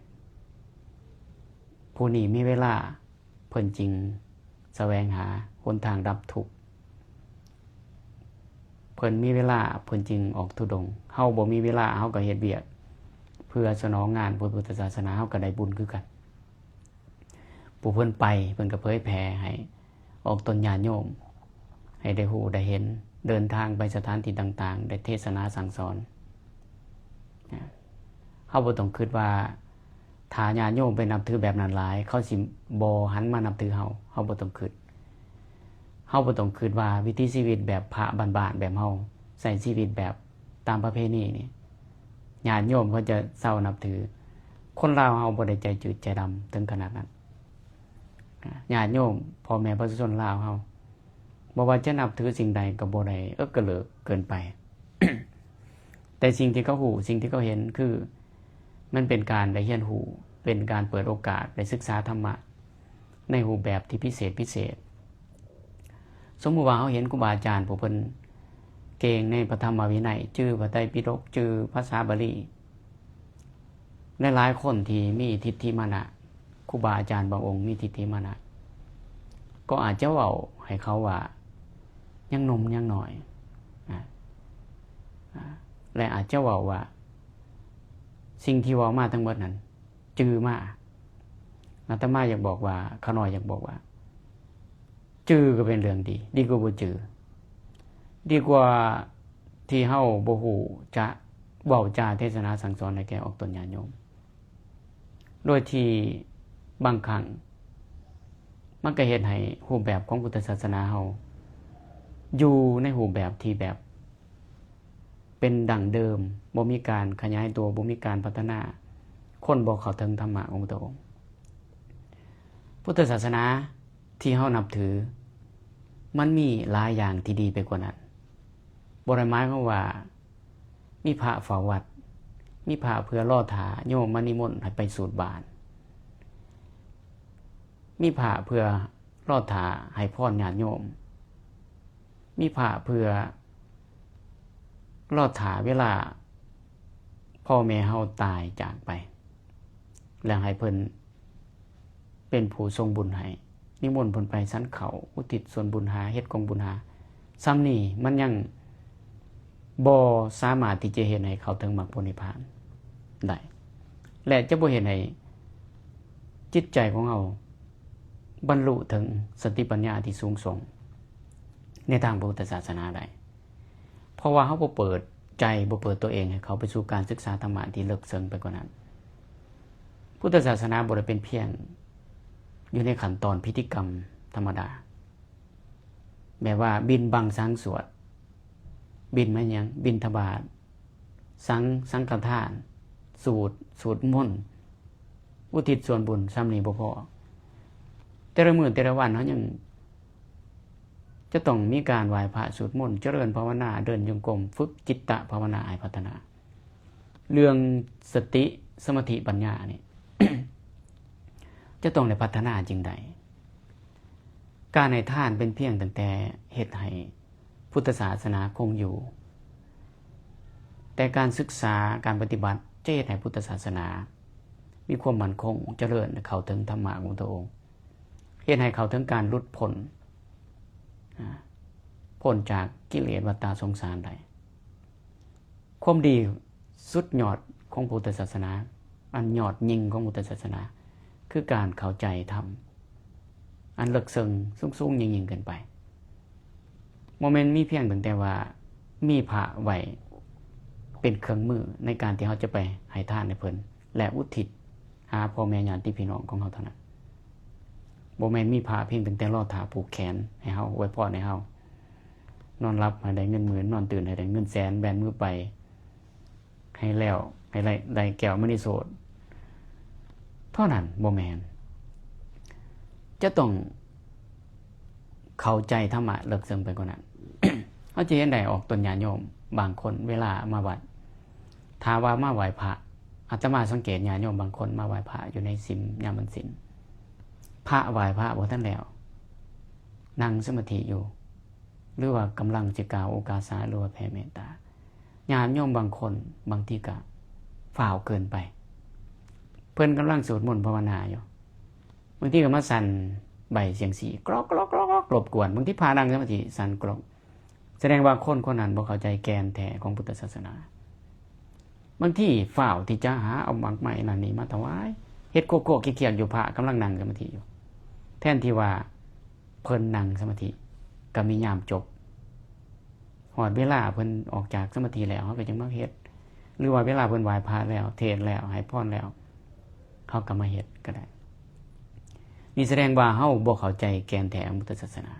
ຜູ້ນີ້ມີເວລາ, ເພິ່ນຈຶ່ງສະແຫວງຫາຫົນທາງດັບທຸກ. ເພິ່ນມີເວລາ, ເພິ່ນຈຶ່ງອອກທຸດົງ. ເຮົາບໍ່ມີເວລາ, ເຮົາກໍເຮັດວຽກເພື່ອສະໜອງງານພະພຸດທະສາສະໜາ, ເຮົາກໍໄດ້ບຸນຄືກັນ. ຜູ້ເພິ່ນໄປ ເພິ່ນກໍເຜີຍແຜ່ໃຫ້ອອກຕົນຍາດໂຍມ ໃຫ້ໄດ້ຮູ້ໄດ້ເຫັນ, ເດີນທາງໄປສະຖານທີ່ຕ່າງໆ ໄດ້ເທດສະໜາສັ່ງສອນ. ເຮົາບໍ່ຕ້ອງຄິດວ່າ ຖ້າຍາດໂຍມໄປນັບຖືແບບນັ້ນຫຼາຍ, ເຂົາຊິບໍ່ຫັນມານັບຖືເຮົາ. ເຮົາບໍ່ຕ້ອງຄິດ. ເຮົາບໍ່ຕ້ອງຄິດວ່າວິຖີຊີວິດແບບພະບ້ານໆ ແບບເຮົາ ໃຊ້ຊີວິດແບບ ຕາມປະເພນີນີ້ ຍາດໂຍມເຂົາຈະເຊົານັບຖື. ຄົນລາວເຮົາບໍ່ໄດ້ໃຈຈືດໃຈດຳເຖິງຂະໜາດນັ້ນ. ຍາດໂຍມ ພໍ່ແມ່ປະຊາຊົນລາວເຮົາ ບໍ່ວ່າຈະນັບຖືສິ່ງໃດກໍບໍ່ໄດ້ເອິກກະເລີກເກີນໄປ. ແຕ່ສິ່ງທີ່ເຂົາຮູ້ ສິ່ງທີ່ເຂົາເຫັນ ຄືມັນເປັນການໄດ້ຮຽນຮູ້ ເປັນການເປີດໂອກາດໄດ້ສຶກສາທຳມະໃນຮູບແບບທີ່ພິເສດພິເສດ. ສົມມຸດວ່າເຮົາເຫັນຄູບາອາຈານຜູ້ເພິ່ນເກັ່ງໃນພະທຳມະວິໄນ ຈື່ພະໄຕປິດົກ ຈື່ພາສາບາລີ, ຫຼາຍໆຄົນທີ່ມີທິດຖິມານະ, ຄູບາອາຈານບາງອົງມີທິດຖິມານະ ກໍອາດຈະເວົ້າໃຫ້ເຂົາວ່າຍັງໜຸ່ມຍັງນ້ອຍ ອາ ອາ ແລະ ອາດຈະເວົ້າວ່າສິ່ງທີ່ເວົ້າມາທັງໝົດນັ້ນຈື່ມາ. ອາດຕະມາຢາກບອກວ່າ ຂ້ານ້ອຍຢາກບອກວ່າ ຈື່ກໍເປັນເລື່ອງດີ ດີກວ່າບໍ່ຈື່ ດີກວ່າທີ່ເຮົາບໍ່ຮູ້ຈະເວົ້າຈາເທສະນາສັ່ງສອນໃຫ້ແກ່ອອກຕົນຍາດໂຍມ ໂດຍທີ່ບາງຄັ້ງມັນກໍເຮັດໃຫ້ຮູບແບບຂອງພຸດທະສາສະໜາເຮົາຢູ່ໃນຮູບແບບທີ່ແບບ ເປັນດັ່ງເດີມ, ບໍ່ມີການຂະຫຍາຍຕົວ, ບໍ່ມີການພັດທະນາ, ຄົນບໍ່ເຂົ້າເຖິງທຳມະຂອງພະພຸດທະອົງ. ພຸດທະສາສະໜາທີ່ເຮົານັບຖື ມັນມີຫຼາຍຢ່າງທີ່ດີໄປກວ່ານັ້ນ. ບໍ່ໄດ້ໝາຍຄວາມວ່າມີພະເຝົ້າວັດ, ມີພະເພື່ອລໍຖ້າໂຍມມານິມົນໃຫ້ໄປສູດບ້ານ, ມີພະເພື່ອລໍຖ້າໃຫ້ພອນຍາດໂຍມ, ມີພະເພື່ອລໍຖ້າເວລາພໍ່ແມ່ເຮົາຕາຍຈາກໄປ ແລ້ວໃຫ້ເພິ່ນເປັນຜູ້ສົ່ງບຸນໃຫ້, ນິມົນເພິ່ນໄປສັນເຂົ້າ, ອຸທິດສ່ວນບຸນຫາ, ເຮັດກອງບຸນຫາ. ສ່ຳນີ້ມັນຍັງບໍ່ສາມາດທີ່ຈະເຮັດໃຫ້ເຂົ້າເຖິງມັກຜົນນິບພານໄດ້ ແລະ ຈະບໍ່ເຮັດໃຫ້ຈິດໃຈຂອງເຮົາບັນລຸເຖິງສະຕິປັນຍາທີ່ສູງສົ່ງໃນທາງພະພຸດທະສາສະໜາໄດ້. ເພາະວ່າເຮົາບໍ່ເປີດໃຈ, ບໍ່ເປີດຕົວເອງໃຫ້ເຂົ້າໄປສູ່ການສຶກສາທຳມະທີ່ເລິກເຊິ່ງໄປກວ່ານັ້ນ. ພຸດທະສາສະໜາບໍ່ໄດ້ເປັນພຽງຢູ່ໃນຂັ້ນຕອນພິທີກຳທຳມະດາ, ແບບວ່າບິນບັງສັງສວດ, ບິນມາຫຍັງ? ບິນທະບາດ, ສັງ, ສັງຄະທານ, ສູດ, ສູດມົນ, ອຸທິດສ່ວນບຸນ, ສ່ຳນີ້ບໍ່ພໍ. ແຕ່ລະມື້ແຕ່ລະວັນເຮົາຍັງ ຈະຕ້ອງມີການໄຫວ້ພະ, ສວດມົນ, ຈະເລີນພາວະນາ, ເດີນຈົງກົມ, ຝຶກຈິດຕະພາວະນາໃຫ້ພັດທະນາ. ເລື່ອງສະຕິ, ສະມາທິ, ປັນຍານີ້ ຈະຕ້ອງໄດ້ພັດທະນາຈຶ່ງໄດ້. ການໃຫ້ທານເປັນພຽງຕັ້ງແຕ່ເຮັດໃຫ້ພຸດທະສາສະໜາຄົງຢູ່, ແຕ່ການສຶກສາ, ການປະຕິບັດ ຈະເຮັດໃຫ້ພຸດທະສາສະໜາມີຄວາມໝັ້ນຄົງ, ຈະເລີນ, ເຂົ້າເຖິງທຳມະຂອງພະພຸດທະອົງ. ເຮັດໃຫ້ເຂົ້າເຖິງການຫຼຸດພົ້ນ, ອາ, ພົ້ນຈາກກິເລດວັດຕະສົງສານໄດ້. ຄວາມດີສຸດຍອດຂອງພຸດທະສາສະໜາ, ອັນຍອດຍິ່ງຂອງພຸດທະສາສະໜາ ຄືການເຂົ້າໃຈທຳອັນເລິກເຊິ່ງ, ສູງໆ ຍິ່ງໆ ຂຶ້ນໄປ. ບໍ່ແມ່ນມີພຽງຕັ້ງແຕ່ວ່າມີພະໄວ້ເປັນເຄື່ອງມືໃນການທີ່ເຮົາຈະໄປໃຫ້ທານໃຫ້ເພິ່ນ ແລະ ອຸທິດ ຫາພໍ່ແມ່ຍາດຕິພີ່ນ້ອງຂອງເຮົາເທົ່ານັ້ນ. ບໍ່ແມ່ນມີພະພຽງຕັ້ງແຕ່ລໍຖ້າຜູກແຂນໃຫ້ເຮົາ, ອວຍພອນໃຫ້ເຮົາ, ນອນຫຼັບໃຫ້ໄດ້ເງິນໝື່ນ, ນອນຕື່ນໃຫ້ໄດ້ເງິນແສນ, ແບນມືໄປໃຫ້ແລ້ວ, ໃຫ້ໄດ້, ໄດ້ແກ້ວມະນີໂສດເທົ່ານັ້ນ, ບໍ່ແມ່ນ. ຈະຕ້ອງເຂົ້າໃຈທຳມະເລິກເຊິ່ງໄປກວ່ານັ້ນ. ເຮົາຈະເຫັນໄດ້ອອກຕົນຍາດໂຍມບາງຄົນເວລາມາວັດ ຖ້າວ່າມາໄຫວ້ພະ, ອາດຕະມາສັງເກດຍາດໂຍມບາງຄົນມາໄຫວ້ພະຢູ່ໃນສິນ, ຍາມວັນສິນ, ພະໄຫວ້ພະບໍ່ທັນແລ້ວ, ນັ່ງສະມາທິຢູ່ ຫຼືວ່າກຳລັງຊິກ່າວໂອກາສາ ຫຼືວ່າແຜ່ເມດຕາ. ຍາດໂຍມບາງຄົນບາງທີກໍຟ້າວເກີນໄປ, ເພິ່ນກຳລັງສວດມົນພາວະນາຢູ່, ບາງທີກໍມາສັ່ນໃບສຽງສີ ກຣອກໆໆ ລົບກວນ, ບາງທີພະນັ່ງສະມາທິສັ່ນກຣອກ. ສະແດງວ່າຄົນຄົນນັ້ນບໍ່ເຂົ້າໃຈແກ່ນແທ້ຂອງພຸດທະສາສະໜາ. ບາງທີຟ້າວທີ່ຈະຫາເອົາໝາກໄມ້ນັ້ນນີ້ມາຖວາຍ, ເຮັດໂຄກໆຄຽກໆຢູ່, ພະກຳລັງນັ່ງສະມາທິຢູ່, ແທນທີ່ວ່າເພິ່ນນັ່ງສະມາທິກໍມີຍາມຈົບ, ຮອດເວລາເພິ່ນອອກຈາກສະມາທິແລ້ວ ເຮົາກໍຈຶ່ງມາເຮັດ, ຫຼືວ່າເວລາເພິ່ນໄຫວ້ພະແລ້ວ, ເທດແລ້ວ, ໃຫ້ພອນແລ້ວ, ເຮົາກໍມາເຮັດກໍໄດ້. ນີ້ສະແດງວ່າເຮົາບໍ່ເຂົ້າໃຈແກ່ນແທ້ຂອງພຸດທະສາສະໜາ.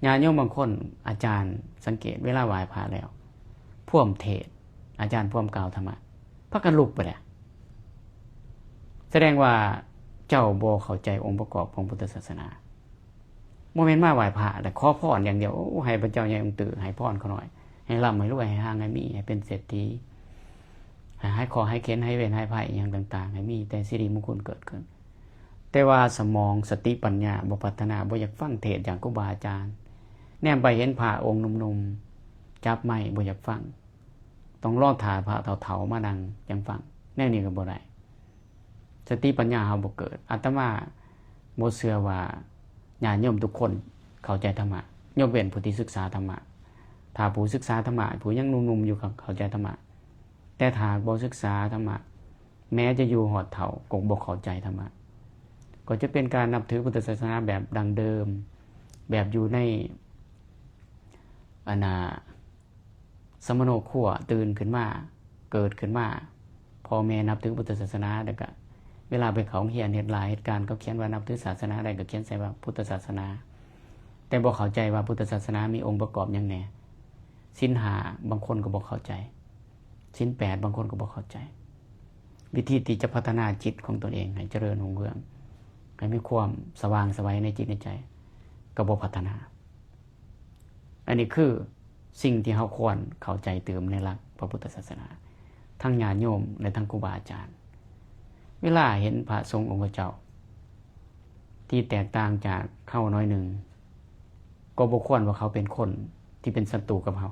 ຍາດໂຍມບາງຄົນ, ອາຈານສັງເກດເວລາໄຫວ້ພະແລ້ວ, ພວມເທດ, ອາຈານພວມກ່າວທຳມະ, ພາກັນລຸກໄປແລ້ວ. ສະແດງວ່າເຈົ້າບໍ່ເຂົ້າໃຈອົງປະກອບຂອງພຸດທະສາສະໜາ. ບໍ່ແມ່ນມາໄຫວ້ພະແລ້ວຂໍພອນຢ່າງດຽວ, ໂອ້ ໃຫ້ພະເຈົ້າໃຫຍ່ອົງຕື້ໃຫ້ພອນຂ້ານ້ອຍ, ໃຫ້ລ່ຳໃຫ້ລວຍ ໃຫ້ຮັ່ງໃຫ້ມີ ໃຫ້ເປັນເສດຖີ ໃຫ້ຫາຍເຄາະຫາຍເຂັນ ຫາຍເວນຫາຍໄພ ອີ່ຫຍັງຕ່າງໆ ໃຫ້ມີແຕ່ສິລິມຸງຄຸນເກີດຂຶ້ນ. ແຕ່ວ່າສະໝອງ ສະຕິ ປັນຍາບໍ່ພັດທະນາ ບໍ່ຢາກຟັງເທດຈາກຄູບາອາຈານ. ແນມໄປເຫັນພະອົງໜຸ່ມໆ ຈັບໄມບໍ່ຢາກຟັງ, ຕ້ອງລໍຖ້າພະເຖົ້າໆມານັ່ງຈັ່ງຟັງ. ແນວນີ້ກໍບໍ່ໄດ້. ສະຕິປັນຍາເຮົາບໍ່ເກີດ. ອາດຕະມາບໍ່ເຊື່ອວ່າຍາດໂຍມທຸກຄົນເຂົ້າໃຈທຳມະ, ຍົກເວັ້ນຜູ້ທີ່ສຶກສາທຳມະ. ຖ້າຜູ້ສຶກສາທຳມະ ຜູ້ຍັງໜຸ່ມໆຢູ່ ກໍເຂົ້າໃຈທຳມະ, ແຕ່ຖ້າບໍ່ສຶກສາທຳມະ ແມ້ຈະຢູ່ຮອດເຖົ້າກໍບໍ່ເຂົ້າໃຈທຳມະ, ກໍຈະເປັນການນັບຖືພຸດທະສາສະໜາແບບດັ້ງເດີມ, ແບບຢູ່ໃນ ອັນນ່າ ສະມະໂນຄົວຕື່ນຂຶ້ນມາ, ເກີດຂຶ້ນມາ, ພໍ່ແມ່ນັບຖືພຸດທະສາສະໜາ, ແລ້ວກະເວລາໄປເຂົ້າໂຮງຮຽນເຮັດລາເຮັດການ ເຂົາຂຽນວ່ານັບຖືສາສະໜາໃດ ກໍຂຽນໃສ່ວ່າພຸດທະສາສະໜາ, ແຕ່ບໍ່ເຂົ້າໃຈວ່າພຸດທະສາສະໜາມີອົງປະກອບຫຍັງແດ່. ສິນຫ້າ ບາງຄົນກໍບໍ່ເຂົ້າໃຈ, ສິນແປດ ບາງຄົນກໍບໍ່ເຂົ້າໃຈ. ວິທີທີ່ຈະພັດທະນາຈິດຂອງຕົນເອງໃຫ້ຈະເລີນຮຸ່ງເຮືອງ, ໃຫ້ມີຄວາມສະຫວ່າງໄສວໃນຈິດໃນໃຈ ກໍບໍ່ພັດທະນາ. ອັນນີ້ຄືສິ່ງທີ່ເຮົາຄວນເຂົ້າໃຈຕື່ມໃນຫຼັກພະພຸດທະສາສະໜາ, ທັງຍາດໂຍມ ແລະ ທັງຄູບາອາຈານ. ເວລາເຫັນພະສົງອົງຄະເຈົ້າທີ່ແຕກຕ່າງຈາກເຮົາໜ້ອຍໜຶ່ງ, ກໍບໍ່ຄວນວ່າເຂົາເປັນຄົນທີ່ເປັນສັດຕູກັບເຮົາ.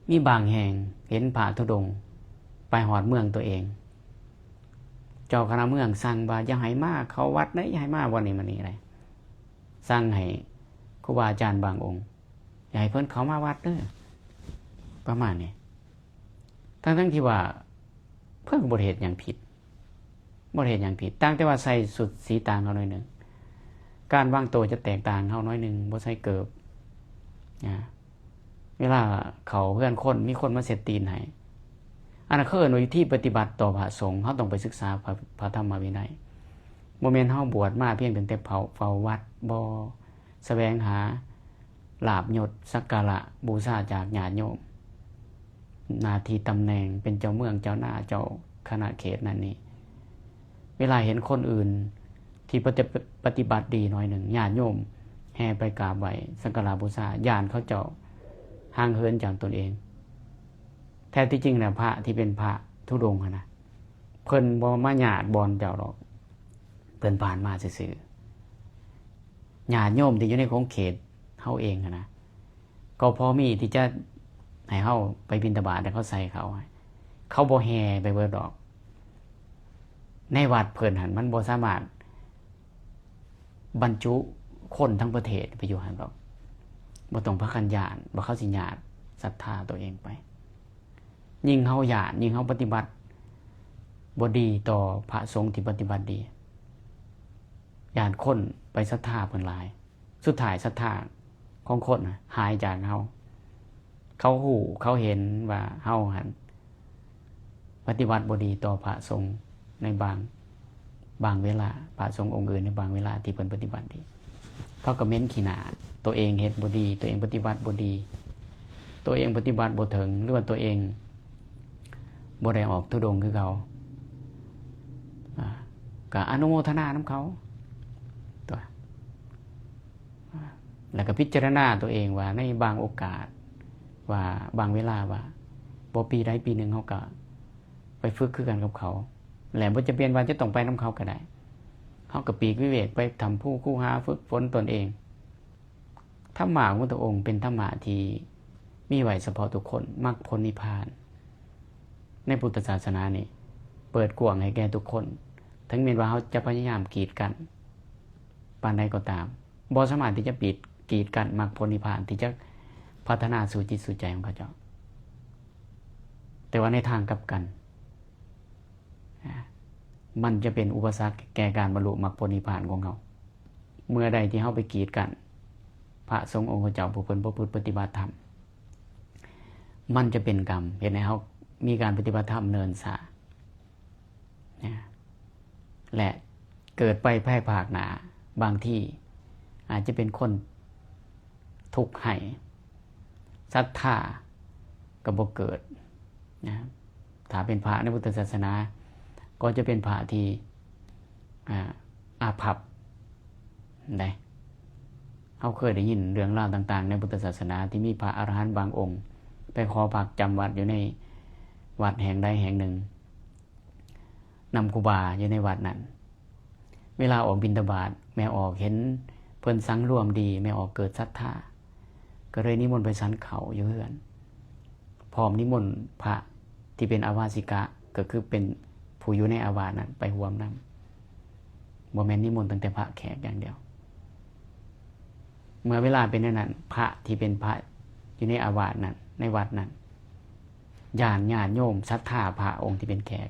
ມີບາງແຫ່ງເຫັນພະທຸດົງໄປຮອດເມືອງຕົວເອງ, ເຈົ້າຄະນະເມືອງສັ່ງວ່າ ຢ່າໃຫ້ມາເຂົ້າວັດເດີ, ຢ່າໃຫ້ມາບ່ອນນີ້ມານີ້ເລີຍ. ສັ່ງໃຫ້ຄູບາອາຈານບາງອົງ ຢ່າໃຫ້ເພິ່ນເຂົ້າມາວັດເດີ ປະມານນີ້, ທັງໆທີ່ວ່າເພິ່ນກໍບໍ່ໄດ້ເຮັດຫຍັງຜິດ, ບໍ່ໄດ້ເຮັດຫຍັງຜິດ, ຕ່າງແຕ່ວ່າໃສ່ຊຸດສີຕ່າງເຮົາໜ້ອຍໜຶ່ງ, ການວາງໂຕຈະແຕກຕ່າງເຮົາໜ້ອຍໜຶ່ງ, ບໍ່ໃສ່ເກີບນະ. ເວລາເຂົ້າເຮືອນຄົນ ມີຄົນມາເຊັດຕີນໃຫ້, ອັນນັ້ນເຂົາເອີ້ນວ່າວິທີປະຕິບັດຕໍ່ພະສົງ. ເຮົາຕ້ອງໄປສຶກສາພະ ພະທຳມະວິໄນ. ບໍ່ແມ່ນເຮົາບວດມາພຽງຕັ້ງແຕ່ເຝົ້າ ເຝົ້າວັດ, ບໍ່ສະແຫວງຫາລາບຍົດ ສັກກາລະບູຊາຈາກຍາດໂຍມ, ໜ້າທີ່ຕຳແໜ່ງເປັນເຈົ້າເມືອງເຈົ້ານາ ເຈົ້າຄະນະເຂດນັ້ນນີ້. ເວລາເຫັນຄົນອື່ນທີ່ປະຕິ ປະຕິບັດດີໜ້ອຍໜຶ່ງ, ຍາດໂຍມແຫ່ໄປກາບໄຫວ້ສັກກາລະບູຊາ, ຢ້ານເຂົາເຈົ້າຫ່າງເຫີນຈາກຕົນເອງ. ແທ້ທີ່ຈິງແລ້ວ ພະທີ່ເປັນພະທຸດົງຫັ້ນນະ, ເພິ່ນບໍ່ມາຍາດບ່ອນເຈົ້າດອກ, ເພິ່ນຜ່ານມາຊື່ໆ. ຍາດໂຍມທີ່ຢູ່ໃນຂົງເຂດເຮົາເອງຫັ້ນນະ, ກໍພໍມີທີ່ຈະໃຫ້ເຮົາໄປບິນທະບາດ ແລ້ວເຂົາໃສ່ເຂົ້າໃຫ້, ເຂົາບໍ່ແຫ່ໄປເບິດດອກ. ໃນວັດເພິ່ນຫັ້ນ ມັນບໍ່ສາມາດບັນຈຸຄົນທັງປະເທດໄປຢູ່ຫັ້ນດອກ. ບໍ່ຕ້ອງພາກັນຢ້ານວ່າເຂົາຊິຍາດສັດທາຕົວເອງໄປ. ຍິ່ງເຮົາຢ້ານ, ຍິ່ງເຮົາປະຕິບັດບໍ່ດີຕໍ່ພະສົງທີ່ປະຕິບັດດີ, ຢ້ານຄົນໄປສັດທາເພິ່ນຫຼາຍ. ສຸດທ້າຍສັດທາຂອງຄົນນະຫາຍຈາກເຮົາ. ເຂົາຮູ້, ເຂົາເຫັນວ່າເຮົາຫັ້ນປະຕິບັດບໍ່ດີຕໍ່ພະສົງໃນບາງ, ບາງເວລາ, ພະສົງອົງອື່ນໃນບາງເວລາທີ່ເພິ່ນປະຕິບັດດີ. ເຂົາກໍເໝັນຂີ້ໜ້າ, ຕົວເອງເຮັດບໍ່ດີ, ຕົວເອງປະຕິບັດບໍ່ດີ, ຕົວເອງປະຕິບັດບໍ່ເຖິງ, ຫຼືວ່າຕົວເອງບໍ່ໄດ້ອອກທຸດົງຄືເຂົາ, ອາ, ກໍອະນຸໂມທະນານຳເຂົາຕົວະ. ແລ້ວກໍພິຈາລະນາຕົວເອງວ່າໃນບາງໂອກາດ, ວ່າບາງເວລາ, ວ່າບໍ່, ປີໃດປີໜຶ່ງເຮົາກໍໄປຝຶກຄືກັນກັບເຂົາ, ແລະ ບໍ່ຈຳເປັນວ່າຈະຕ້ອງໄປນຳເຂົາກໍໄດ້. ເຮົາກໍປີກວິເວກໄປຖ້ຳພູຄູຫາ, ຝຶກຝົນຕົນເອງ. ທຳມະຂອງພະພຸດທະອົງເປັນທຳມະທີ່ມີໄວ້ສະເພາະທຸກຄົນ, ມັກຜົນນິບພານໃນພຸດທະສາສະໜານີ້ເປີດກວ້າງໃຫ້ແກ່ທຸກຄົນ, ເຖິງແມ່ນວ່າເຮົາຈະພະຍາຍາມກີດກັ້ນປານໃດກໍຕາມ, ບໍ່ສາມາດທີ່ຈະປິດ, ກີດກັ້ນມັກຜົນນິບພານທີ່ຈະພັດທະນາສູ່ຈິດສູ່ໃຈຂອງເຂົາເຈົ້າ. ແຕ່ວ່າໃນທາງກັບກັນ, ມັນຈະເປັນອຸປະສັກແກ່ການບັນລຸມັກຜົນນິບພານຂອງເຮົາ. ເມື່ອໃດທີ່ເຮົາໄປກີດກັ້ນພະສົງອົງຄະເຈົ້າຜູ້ເພິ່ນປະພຶດປະຕິບັດທຳ, ມັນຈະເປັນກຳເຮັດໃຫ້ເຮົາມີການປະຕິບັດທຳເນີນຊ້າ ນະ ແລະ ເກີດໄປພາຍພາກໜ້າ, ບາງທີອາດຈະເປັນຄົນທຸກໄຮ້, ສັດທາກໍບໍ່ເກີດນະ. ຖ້າເປັນພະໃນພຸດທະສາສະໜາ ກໍຈະເປັນພະທີ່ ອາ ອາພັບໃດ໋. ເຮົາເຄີຍໄດ້ຍິນເລື່ອງລາວຕ່າງໆໃນພຸດທະສາສະໜາ ທີ່ມີພະອະລະຫັນບາງອົງໄປຂໍພັກຈຳວັດຢູ່ໃນວັດແຫ່ງໃດແຫ່ງໜຶ່ງ ນຳຄູບາຢູ່ໃນວັດນັ້ນ. ເວລາອອກບິນທະບາດ ແມ່ອອກເຫັນເພິ່ນສັງລວມດີ ແມ່ອອກເກີດສັດທາ ກໍເລີຍນິມົນໄປສັນເຂົ້າຢູ່ເຮືອນ ພ້ອມນິມົນພະທີ່ເປັນອາວາສິກະ ກໍຄືເປັນຜູ້ຢູ່ໃນອາວາດນັ້ນໄປຮ່ວມນຳ ບໍ່ແມ່ນນິມົນຕັ້ງແຕ່ພະແຂກຢ່າງດຽວ. ເມື່ອເວລາເປັນແນວນັ້ນ ພະທີ່ເປັນພະຢູ່ໃນອາວາດນັ້ນ ໃນວັດນັ້ນ ຢ້ານຍາດໂຍມສັດທາພະອົງທີ່ເປັນແຂກ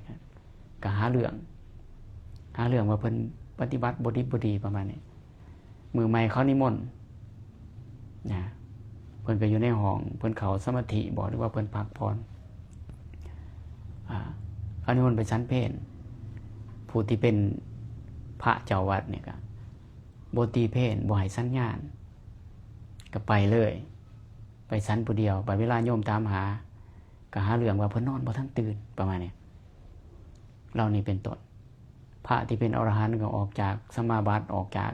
ກໍຫາເລື່ອງ ຫາເລື່ອງວ່າເພິ່ນປະຕິບັດບໍ່ດີບໍ່ດີປະມານນີ້. ມື້ໃໝ່ເຂົານິມົນນະ ເພິ່ນກໍຢູ່ໃນຫ້ອງ ເພິ່ນເຂົ້າສະມາທິບໍ ຫຼືວ່າເພິ່ນພັກຜ່ອນ ອາ ເຂົານິມົນໄປສັນເພນ ຜູ້ທີ່ເປັນພະເຈົ້າວັດນີ້ກໍບໍ່ຕີເພນ ບໍ່ໃຫ້ສັນຍານ ກໍໄປເລີຍ ໄປສັນຜູ້ດຽວ. ບັດເວລາໂຍມຖາມຫາ ກໍຫາເລື່ອງວ່າເພິ່ນນອນບໍ່ທັນຕື່ນ ປະມານນີ້ ເຫຼົ່ານີ້ເປັນຕົ້ນ. ພະທີ່ເປັນອະລະຫັນກໍອອກຈາກສະມາບັດ ອອກຈາກ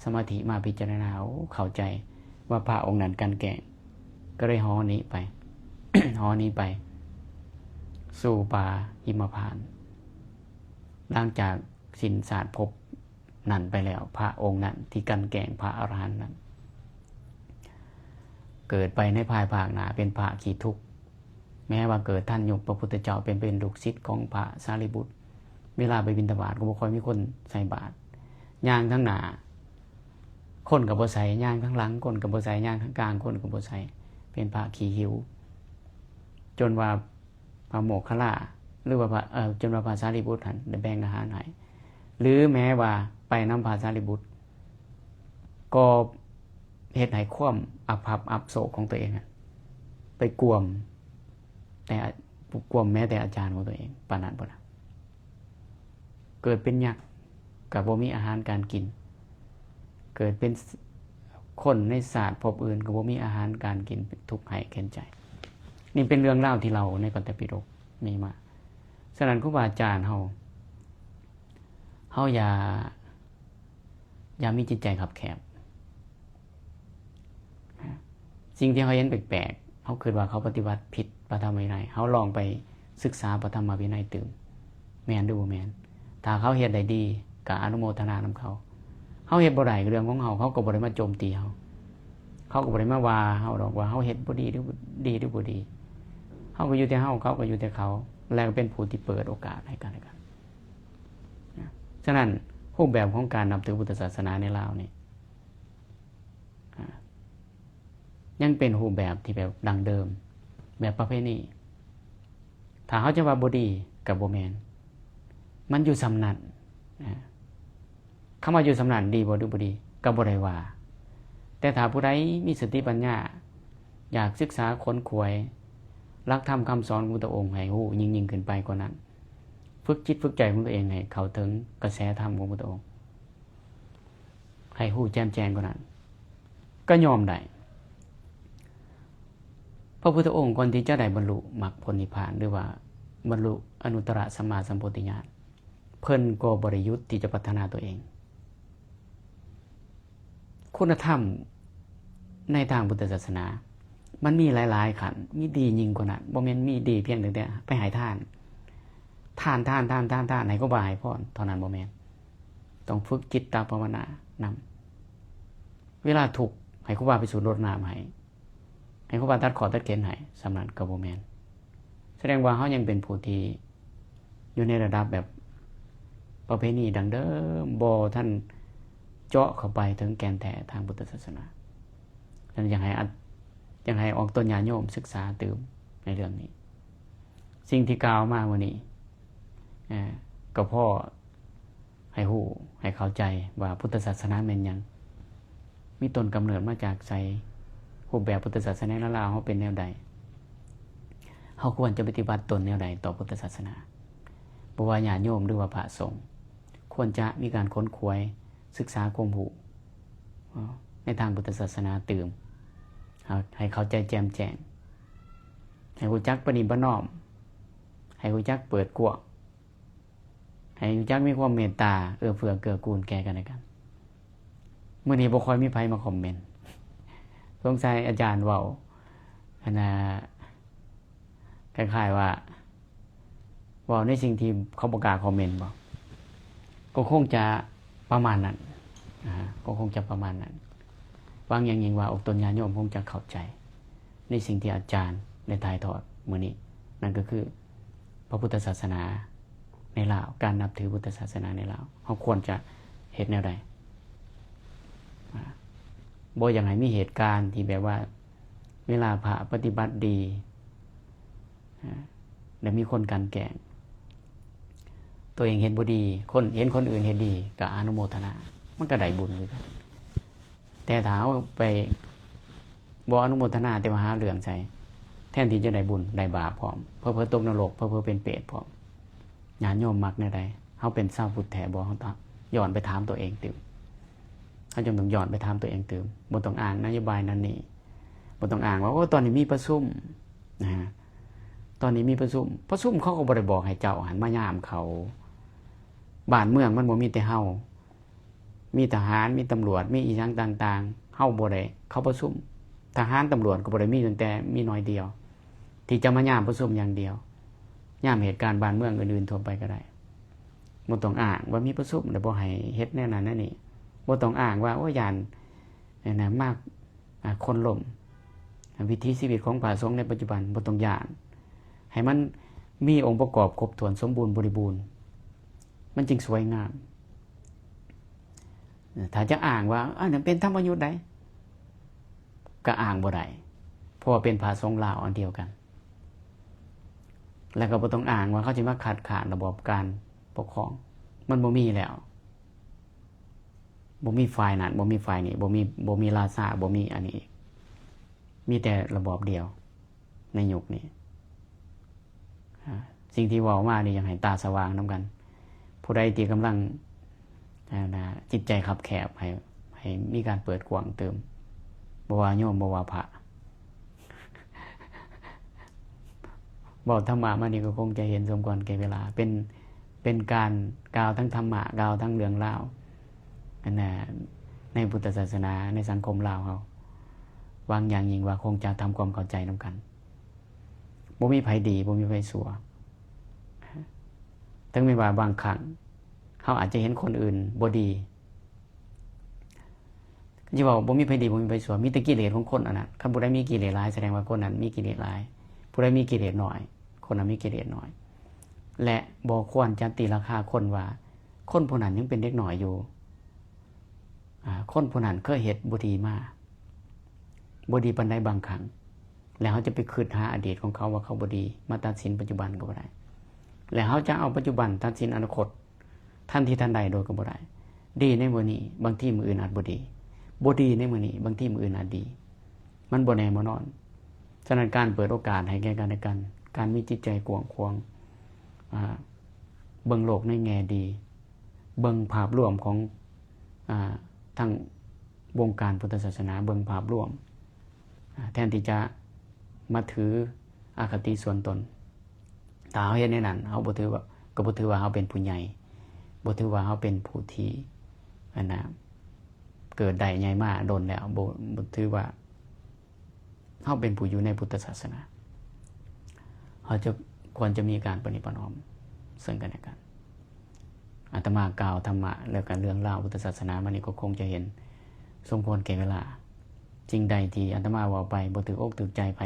ສະມາທິມາພິຈາລະນາ ໂອ້ ເຂົ້າໃຈວ່າພະອົງນັ້ນກັ່ນແກງ ກໍເລີຍຫໍໜີໄປ ຫໍໜີໄປສູ່ປ່າຫິມະພານ. ຫຼັງຈາກສິ້ນຊາດພົບນັ້ນໄປແລ້ວ ພະອົງນັ້ນທີ່ກັ່ນແກງພະອະລະຫັນນັ້ນ ເກີດໄປໃນພາຍພາກໜ້າເປັນພະຂີ້ທຸກ ແມ້ວ່າເກີດທັນຍຸກພະພຸດທະເຈົ້າ ເປັນ ເປັນລູກສິດຂອງພະສາລີບຸດ ເວລາໄປບິນທະບາດກໍບໍ່ຄ່ອຍມີຄົນໃສ່ບາດ ຍ່າງທາງໜ້າຄົນກໍບໍ່ໃສ່ ຍ່າງທາງຫຼັງຄົນກໍບໍ່ໃສ່ ຍ່າງທາງກາງຄົນກໍບໍ່ໃສ່ ເປັນພະຂີ້ຫິວ ຈົນວ່າພະໂມກຄະລາ ຫຼືວ່າພະ ເອີ ຈົນວ່າພະສາລີບຸດຫັ້ນໄດ້ແບ່ງອາຫານໃຫ້ ຫຼືແມ້ວ່າໄປນຳພະສາລີບຸດ ກໍເຮັດໃຫ້ຄວາມອັບພັບອັບໂສກຂອງຕົວເອງ ໄປກວມແຕ່ ກວມແມ້ແຕ່ອາຈານຂອງຕົວເອງ ປານນັ້ນພຸ້ນນະ. ເກີດເປັນຍັກກໍບໍ່ມີອາຫານການກິນ ເກີດເປັນ ສ- ຄົນໃນຊາດພົບອື່ນກໍບໍ່ມີອາຫານການກິນ ທຸກໄຮ້ເຂັນໃຈ. ນີ້ເປັນເລື່ອງລາວທີ່ເລົ່າໃນພະໄຕປິດົກມີມາ. ສະນັ້ນ ຄູບາອາຈານເຮົາ ເຮົາຢ່າ ຢ່າມີຈິດໃຈຄັບແຄບ. ສິ່ງທີ່ເຮົາເຫັນແປກໆ ເຮົາຄິດວ່າເຂົາປະຕິບັດຜິດພະທຳມະວິໄນ ເຮົາລອງໄປສຶກສາພະທຳມະວິໄນຕື່ມ ແມ່ນຫຼືບໍ່ແມ່ນ? ຖ້າເຂົາເຮັດໄດ້ດີ ກໍອະນຸໂມທະນານຳເຂົາ. ເຮົາເຮັດບໍ່ໄດ້ກໍເລື່ອງຂອງເຮົາ ເຂົາກໍບໍ່ໄດ້ມາໂຈມຕີເຮົາ ເຂົາກໍບໍ່ໄດ້ມາວ່າເຮົາດອກວ່າເຮົາເຮັດບໍ່ດີ ຫຼື ດີ ຫຼື ບໍ່ດີ. ເຮົາກໍຢູ່ແຕ່ເຮົາ ເຂົາກໍຢູ່ແຕ່ເຂົາ ແລະ ກໍເປັນຜູ້ທີ່ເປີດໂອກາດໃຫ້ກັນແລະກັນ. ສະນັ້ນ ຮູບແບບຂອງການນັບຖືພຸດທະສາສະໜາໃນລາວນີ້ ອາ ຍັງເປັນຮູບແບບທີ່ແບບດັ້ງເດີມ ແບບປະເພນີ. ຖ້າເຮົາຈະວ່າບໍ່ດີກໍບໍ່ແມ່ນ ມັນຢູ່ສ່ຳນັ້ນ. ອາ ຄຳວ່າຢູ່ສ່ຳນັ້ນດີບໍ່ ຫຼື ບໍ່ດີ ກໍບໍ່ໄດ້ວ່າ. ແຕ່ຖ້າຜູ້ໃດມີສະຕິປັນຍາ ຢາກສຶກສາຂົນຂວາຍຫຼັກທຳຄຳສອນຂອງພະພຸດທະອົງໃຫ້ຮູ້ຍິ່ງໆຂຶ້ນໄປກວ່ານັ້ນ, ຝຶກຈິດຝຶກໃຈຂອງຕົວເອງໃຫ້ເຂົ້າເຖິງກະແສທຳຂອງພະພຸດທະອົງ ໃຫ້ຮູ້ແຈ່ມແຈ້ງກວ່ານັ້ນ ກໍຍອມໄດ້. ພະພຸດທະອົງກ່ອນທີ່ຈະໄດ້ບັນລຸມັກຜົນນິບພານ ຫຼືວ່າບັນລຸອະນຸດຕະລະສຳມາສຳໂພທິຍານ ເພິ່ນກໍບໍ່ໄດ້ຢຸດທີ່ຈະພັດທະນາຕົວເອງ. ຄຸນນະທຳໃນທາງພຸດທະສາສະໜາ ມັນມີຫຼາຍໆຂັ້ນ ມີດີຍິ່ງກວ່ານັ້ນ. ບໍ່ແມ່ນມີດີພຽງແຕ່ໄປໃຫ້ທານ ທານ ທານ ທານ ທານ ທານ ໃຫ້ຄູບາໃຫ້ພອນເທົ່ານັ້ນ ບໍ່ແມ່ນ. ຕ້ອງຝຶກຈິດຕະພາວະນານຳ. ເວລາທຸກ ໃຫ້ຄູບາໄປສູດລົດນ້ຳໃຫ້ ໃຫ້ຄູບາຕັດຂໍ້ຕັດເຂນໃຫ້ ສ່ຳນັ້ນກໍບໍ່ແມ່ນ. ສະແດງວ່າເຮົາຍັງເປັນຜູ້ທີ່ຢູ່ໃນລະດັບແບບປະເພນີດັ້ງເດີມ ບໍ່ທັນເຈາະເຂົ້າໄປເຖິງແກ່ນແທ້ທາງພຸດທະສາສະໜາ. ສະນັ້ນ ຢາກໃຫ້ອັດ ຢາກໃຫ້ອອກຕົນຍາດໂຍມສຶກສາຕື່ມໃນເລື່ອງນີ້. ສິ່ງທີ່ກ່າວມາມື້ນີ້ ເອີ ກໍພໍ ໃຫ້ຮູ້ ໃຫ້ເຂົ້າໃຈວ່າພຸດທະສາສະໜາແມ່ນຫຍັງ, ມີຕົ້ນກຳເນີດມາຈາກໃສ, ຮູບແບບພຸດທະສາສະໜາໃນລາວເຮົາເປັນແນວໃດ, ເຮົາຄວນຈະປະຕິບັດຕົນແນວໃດຕໍ່ພຸດທະສາສະໜາ. ບໍ່ວ່າຍາດໂຍມ ຫຼືວ່າພະສົງ ຄວນຈະມີການຂົນຂວາຍສຶກສາຄວາມຮູ້ໃນທາງພຸດທະສາສະໜາຕື່ມ ໃຫ້ເຂົ້າໃຈແຈ່ມແຈ້ງ, ໃຫ້ຮູ້ຈັກປະນີປະນອມ, ໃຫ້ຮູ້ຈັກເປີດກວ້າງ. ໃຫ້ຮູ້ຈັກມີຄວາມເມດຕາ ເອື້ອເຟື້ອເກື້ອກູນແກ່ກັນແລະກັນ. ມື້ນີ້ບໍ່ຄ່ອຍມີໃຜມາຄອມເມັນ ສົງໄສອາຈານເວົ້າ ອັນນ່າ ຄ້າຍໆວ່າ ເວົ້າໃນສິ່ງທີ່ເຂົາບໍ່ກ້າຄອມເມັນບໍ? ກໍຄົງຈະປະມານນັ້ນ ອາ ກໍຄົງຈະປະມານນັ້ນ. ຫວັງຢ່າງຍິ່ງວ່າອົກຕົນຍາດໂຍມຄົງຈະເຂົ້າໃຈໃນສິ່ງທີ່ອາຈານໄດ້ຖ່າຍທອດມື້ນີ້, ນັ້ນກໍຄື ພະພຸດທະສາສະໜາໃນລາວ, ການນັບຖືພຸດທະສາສະໜາໃນລາວ ເຮົາຄວນຈະເຮັດແນວໃດ? ອາ ບໍ່ຢາກໃຫ້ມີເຫດການທີ່ແບບວ່າ ເວລາພະປະຕິບັດດີ ອາ ແລ້ວມີຄົນກັ່ນແກລ້ງ ຕົວເອງເຮັດບໍ່ດີ, ຄົນ ເຫັນຄົນອື່ນເຮັດດີ ກໍອະນຸໂມທະນາ ມັນກໍໄດ້ບຸນຄືກັນ. ແຕ່ຖ້າເຮົາໄປບໍ່ອະນຸໂມທະນາ ແຕ່ວ່າຫາເລື່ອງໃສ່ ແທນທີ່ຈະໄດ້ບຸນ ໄດ້ບາບພ້ອມ, ເຜີໆຕົກນະລົກ, ເຜີໆເປັນເປດພ້ອມ. ຍາດໂຍມມັກແນວໃດ? ເຮົາເປັນຊາວພຸດແທ້ບໍ່? ເຮົາຕ້ອງຍ້ອນໄປຖາມຕົວເອງຕື່ມ. ເຮົາຈຶ່ງຕ້ອງຍ້ອນໄປຖາມຕົວເອງຕື່ມ. ບໍ່ຕ້ອງອ້າງນະໂຍບາຍນັ້ນນີ້, ບໍ່ຕ້ອງອ້າງວ່າ ໂອ້ ຕອນນີ້ມີປະຊຸມນະ, ຕອນນີ້ມີປະຊຸມ. ປະຊຸມເຂົາກໍບໍ່ໄດ້ບອກໃຫ້ເຈົ້າຫັ້ນມາຍາມເຂົາ. ບ້ານເມືອງມັນບໍ່ມີແຕ່ເຮົາ. ມີທະຫານ ມີຕຳຫຼວດ ມີອີ່ຫຍັງຕ່າງໆ ເຮົາບໍ່ໄດ້ເຂົ້າປະຊຸມ. ທະຫານຕຳຫຼວດກໍບໍ່ໄດ້ມີຕັ້ງແຕ່ ມີໜ້ອຍດຽວ ທີ່ຈະມາຍາມປະຊຸມຢ່າງດຽວ, ຍາມເຫດການບ້ານເມືອງອື່ນໆທົ່ວໄປກໍໄດ້. ບໍ່ຕ້ອງອ້າງວ່າມີປະຊຸມ ແລ້ວບໍ່ໃຫ້ເຮັດແນວນັ້ນແນວນີ້. ບໍ່ຕ້ອງອ້າງວ່າ ໂອ້ຍ ຢ້ານ ອັນນ່າ ມາ ອາ ຄົນລົ້ມ. ວິຖີຊີວິດຂອງພະສົງໃນປັດຈຸບັນບໍ່ຕ້ອງຢ້ານ, ໃຫ້ມັນມີອົງປະກອບຄົບຖ້ວນສົມບູນບໍລິບູນ ມັນຈຶ່ງສວຍງາມ. ຖ້າຈະອ້າງວ່າ ອັນນັ້ນເປັນທຳມະຍຸດໃດ ກໍອ້າງບໍ່ໄດ້ ເພາະວ່າເປັນພະສົງລາວອັນດຽວກັນ. ແລ້ວກໍບໍ່ຕ້ອງອ້າງວ່າເຂົາຊິມາຄັດຄ້ານລະບອບການປົກຄອງ, ມັນບໍ່ມີແລ້ວ. ບໍ່ມີຝ່າຍນັ້ນ ບໍ່ມີຝ່າຍນີ້ ບໍ່ມີ ບໍ່ມີລາຊາ ບໍ່ມີອັນນີ້ອີກ, ມີແຕ່ລະບອບດຽວໃນຍຸກນີ້. ອາ ສິ່ງທີ່ເວົ້າມານີ້ ຢາກໃຫ້ຕາສະຫວ່າງນຳກັນ. ຜູ້ໃດທີ່ກຳລັງ ອັນນ່າ ຈິດໃຈຄັບແຄບ ໃຫ້ ໃຫ້ມີການເປີດກວ້າງຕື່ມ, ບໍ່ວ່າໂຍມ ບໍ່ວ່າພະ. ເວົ້າທຳມະມານີ້ກໍຄົງຈະເຫັນສົມຄວນແກ່ເວລາ, ເປັນ ເປັນການກ່າວທັງທຳມະ ກ່າວທັງເລື່ອງລາວ ອັນນ່າ ໃນພຸດທະສາສະໜາ ໃນສັງຄົມລາວເຮົາ. ຫວັງຢ່າງຍິ່ງວ່າຄົງຈະທຳຄວາມເຂົ້າໃຈນຳກັນ. ບໍ່ມີໃຜດີ ບໍ່ມີໃຜຊົ່ວ. ເຖິງແມ່ນວ່າບາງຄັ້ງເຮົາອາດຈະເຫັນຄົນອື່ນບໍ່ດີ, ຊິເວົ້າບໍ່ມີໃຜດີ ບໍ່ມີໃຜຊົ່ວ, ມີແຕ່ກິເລດຂອງຄົນອັນນັ້ນ. ຄັນຜູ້ໃດມີກິເລດຫຼາຍ ສະແດງວ່າຄົນນັ້ນມີກິເລດຫຼາຍ, ຜູ້ໃດມີກິເລດໜ້ອຍ ຄົນນັ້ນມີກິເລດໜ້ອຍ. ແລະ ບໍ່ຄວນຈະຕີລາຄາຄົນວ່າ ຄົນຜູ້ນັ້ນຍັງເປັນເດັກນ້ອຍຢູ່, ອາ ຄົນຜູ້ນັ້ນເຄີຍເຮັດບໍ່ດີມາ ບໍ່ດີປານໃດບາງຄັ້ງ, ແລ້ວເຮົາຈະໄປຄິດຫາອະດີດຂອງເຂົາວ່າເຂົາບໍ່ດີ ມາຕັດສິນປັດຈຸບັນກໍບໍ່ໄດ້, ແລ້ວເຮົາຈະເອົາປັດຈຸບັນຕັດສິນອະນາຄົດ ທັນທີທັນໃດໂດຍກໍບໍ່ໄດ້. ດີໃນມື້ນີ້ ບາງທີມື້ອື່ນອາດບໍ່ດີ, ບໍ່ດີໃນມື້ນີ້ ບາງທີມື້ອື່ນອາດດີ, ມັນບໍ່ແນ່ບໍ່ນອນ. ສະນັ້ນ ການເປີດໂອກາດໃຫ້ແກ່ກັນແລະກັນ, ການມີຈິດໃຈກວ້າງຂວາງ, ອາ, ເບິ່ງໂລກໃນແງ່ດີ, ເບິ່ງພາບລວມຂອງ, ອາ, ທັງວົງການພຸດທະສາສະໜາ, ເບິ່ງພາບລວມ, ອາ, ແທນທີ່ຈະມາຖືອະຄະຕິສ່ວນຕົນ. ຖ້າເຮົາເຮັດແນວນັ້ນ ເຮົາບໍ່ຖືວ່າ, ກໍບໍ່ຖືວ່າເຮົາເປັນຜູ້ໃຫຍ່, ບໍ່ຖືວ່າເຮົາເປັນຜູ້ທີ່ ອັນນ່າ ເກີດໄດ້ໃຫຍ່ມາດົນແລ້ວ, ບໍ່, ບໍ່ຖືວ່າເຮົາເປັນຜູ້ຢູ່ໃນພຸດທະສາສະໜາ. ເຮົາຈະ, ຄວນຈະມີການປະນິປະນອມເຊິ່ງກັນແລະກັນ. ອາດຕະມາກ່າວທຳມະ ແລະ ກະເລື່ອງລາວພຸດທະສາສະໜາມານີ້ ກໍຄົງຈະເຫັນສົມຄວນແກ່ເວລາ. ສິ່ງໃດທີ່ອາດຕະມາເວົ້າໄປບໍ່ຖືກອົກຖືກໃຈໃຜ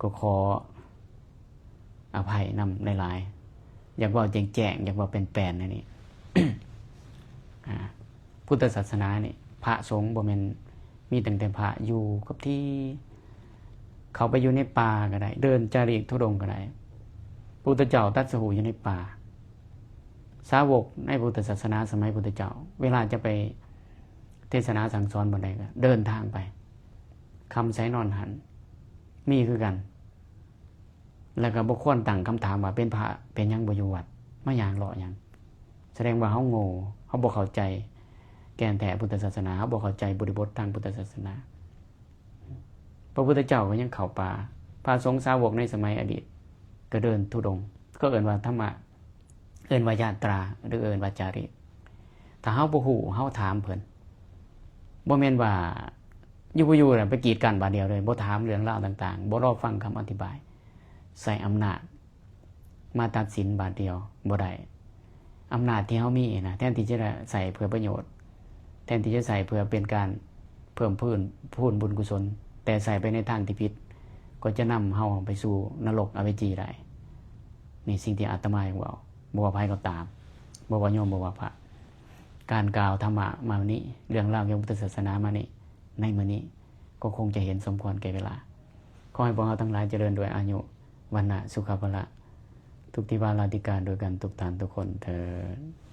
ກໍຂໍອະໄພນຳຫຼາຍໆ. ຢາກເວົ້າແຈ້ງໆ, ຢາກເວົ້າແປນໆ ແນວນີ້. ອາ, ພຸດທະສາສະໜານີ້ ພະສົງບໍ່ແມ່ນ ມີຕັ້ງແຕ່ພະຢູ່ກັບທີ່, ເຂົ້າໄປຢູ່ໃນປ່າກໍໄດ້, ເດີນຈາລິກທຸດົງກໍໄດ້. ພະພຸດທະເຈົ້າຕັດສະຮູ້ຢູ່ໃນປ່າ. ສາວົກໃນພຸດທະສາສະໜາສະໄໝພຸດທະເຈົ້າ ເວລາຈະໄປເທດສະໜາສັ່ງສອນບ່ອນໃດກໍເດີນທາງໄປ, ຄ່ຳໃສນອນຫັ້ນ, ມີຄືກັນ. ແລ້ວກໍບໍ່ຄວນຕັ້ງຄຳຖາມວ່າ ເປັນພະເປັນຫຍັງບໍ່ຢູ່ວັດ ມາຍ່າງເລາະຫຍັງ? ສະແດງວ່າເຮົາໂງ່, ເຮົາບໍ່ເຂົ້າໃຈແກ່ນແທ້ພຸດທະສາສະໜາ, ເຮົາບໍ່ເຂົ້າໃຈບໍລິບົດທາງພຸດທະສາສະໜາ. ພະພຸດທະເຈົ້າກໍຍັງເຂົ້າປ່າ, ພະສົງສາວົກໃນສະໄໝອະດີດກໍເດີນທຸດົງ, ກໍເອີ້ນວ່າທຳມະ, ເອີ້ນວ່າຢາດຕາ ຫຼື ເອີ້ນວ່າຈາລິກ. ຖ້າເຮົາບໍ່ຮູ້ ເຮົາຖາມເພິ່ນ, ບໍ່ແມ່ນວ່າ ຢູ່ບໍ່ຢູ່ ໄປກີດກັ້ນບາດດຽວເລີຍ ບໍ່ຖາມເລື່ອງລາວຕ່າງໆ ບໍ່ລໍຟັງຄຳອະທິບາຍ ໃຊ້ອຳນາດມາຕັດສິນບາດດຽວບໍ່ໄດ້. ອຳນາດທີ່ເຮົາມີນະ ແທນທີ່ຈະໄດ້ໃຊ້ເພື່ອປະໂຫຍດ ແທນທີ່ຈະໃຊ້ເພື່ອເປັນການເພີ່ມພູນ ພູນບຸນກຸສົນ ແຕ່ໃຊ້ໄປໃນທາງທີ່ຜິດ ກໍຈະນຳເຮົາໄປສູ່ນະລົກອະເວຈີໄດ້. ນີ້ສິ່ງທີ່ອາດຕະມາຢາກເວົ້າ ບໍ່ວ່າໃຜກໍຕາມ ບໍ່ວ່າໂຍມ ບໍ່ວ່າພະ ການກ່າວທຳມະມານີ້ ເລື່ອງລາວກ່ຽວກັບພຸດທະສາສະໜາມານີ້ ໃນມື້ນີ້ ກໍຄົງຈະເຫັນສົມຄວນແກ່ເວລາ. ຂໍໃຫ້ພວກເຮົາທັງຫຼາຍຈະເລີນດ້ວຍອາຍຸ ວັນນະ ສຸຂະ ພະລະ ທຸກທິວາລາທິການດ້ວຍກັນທຸກທ່ານທຸກຄົນເທີ້ນ.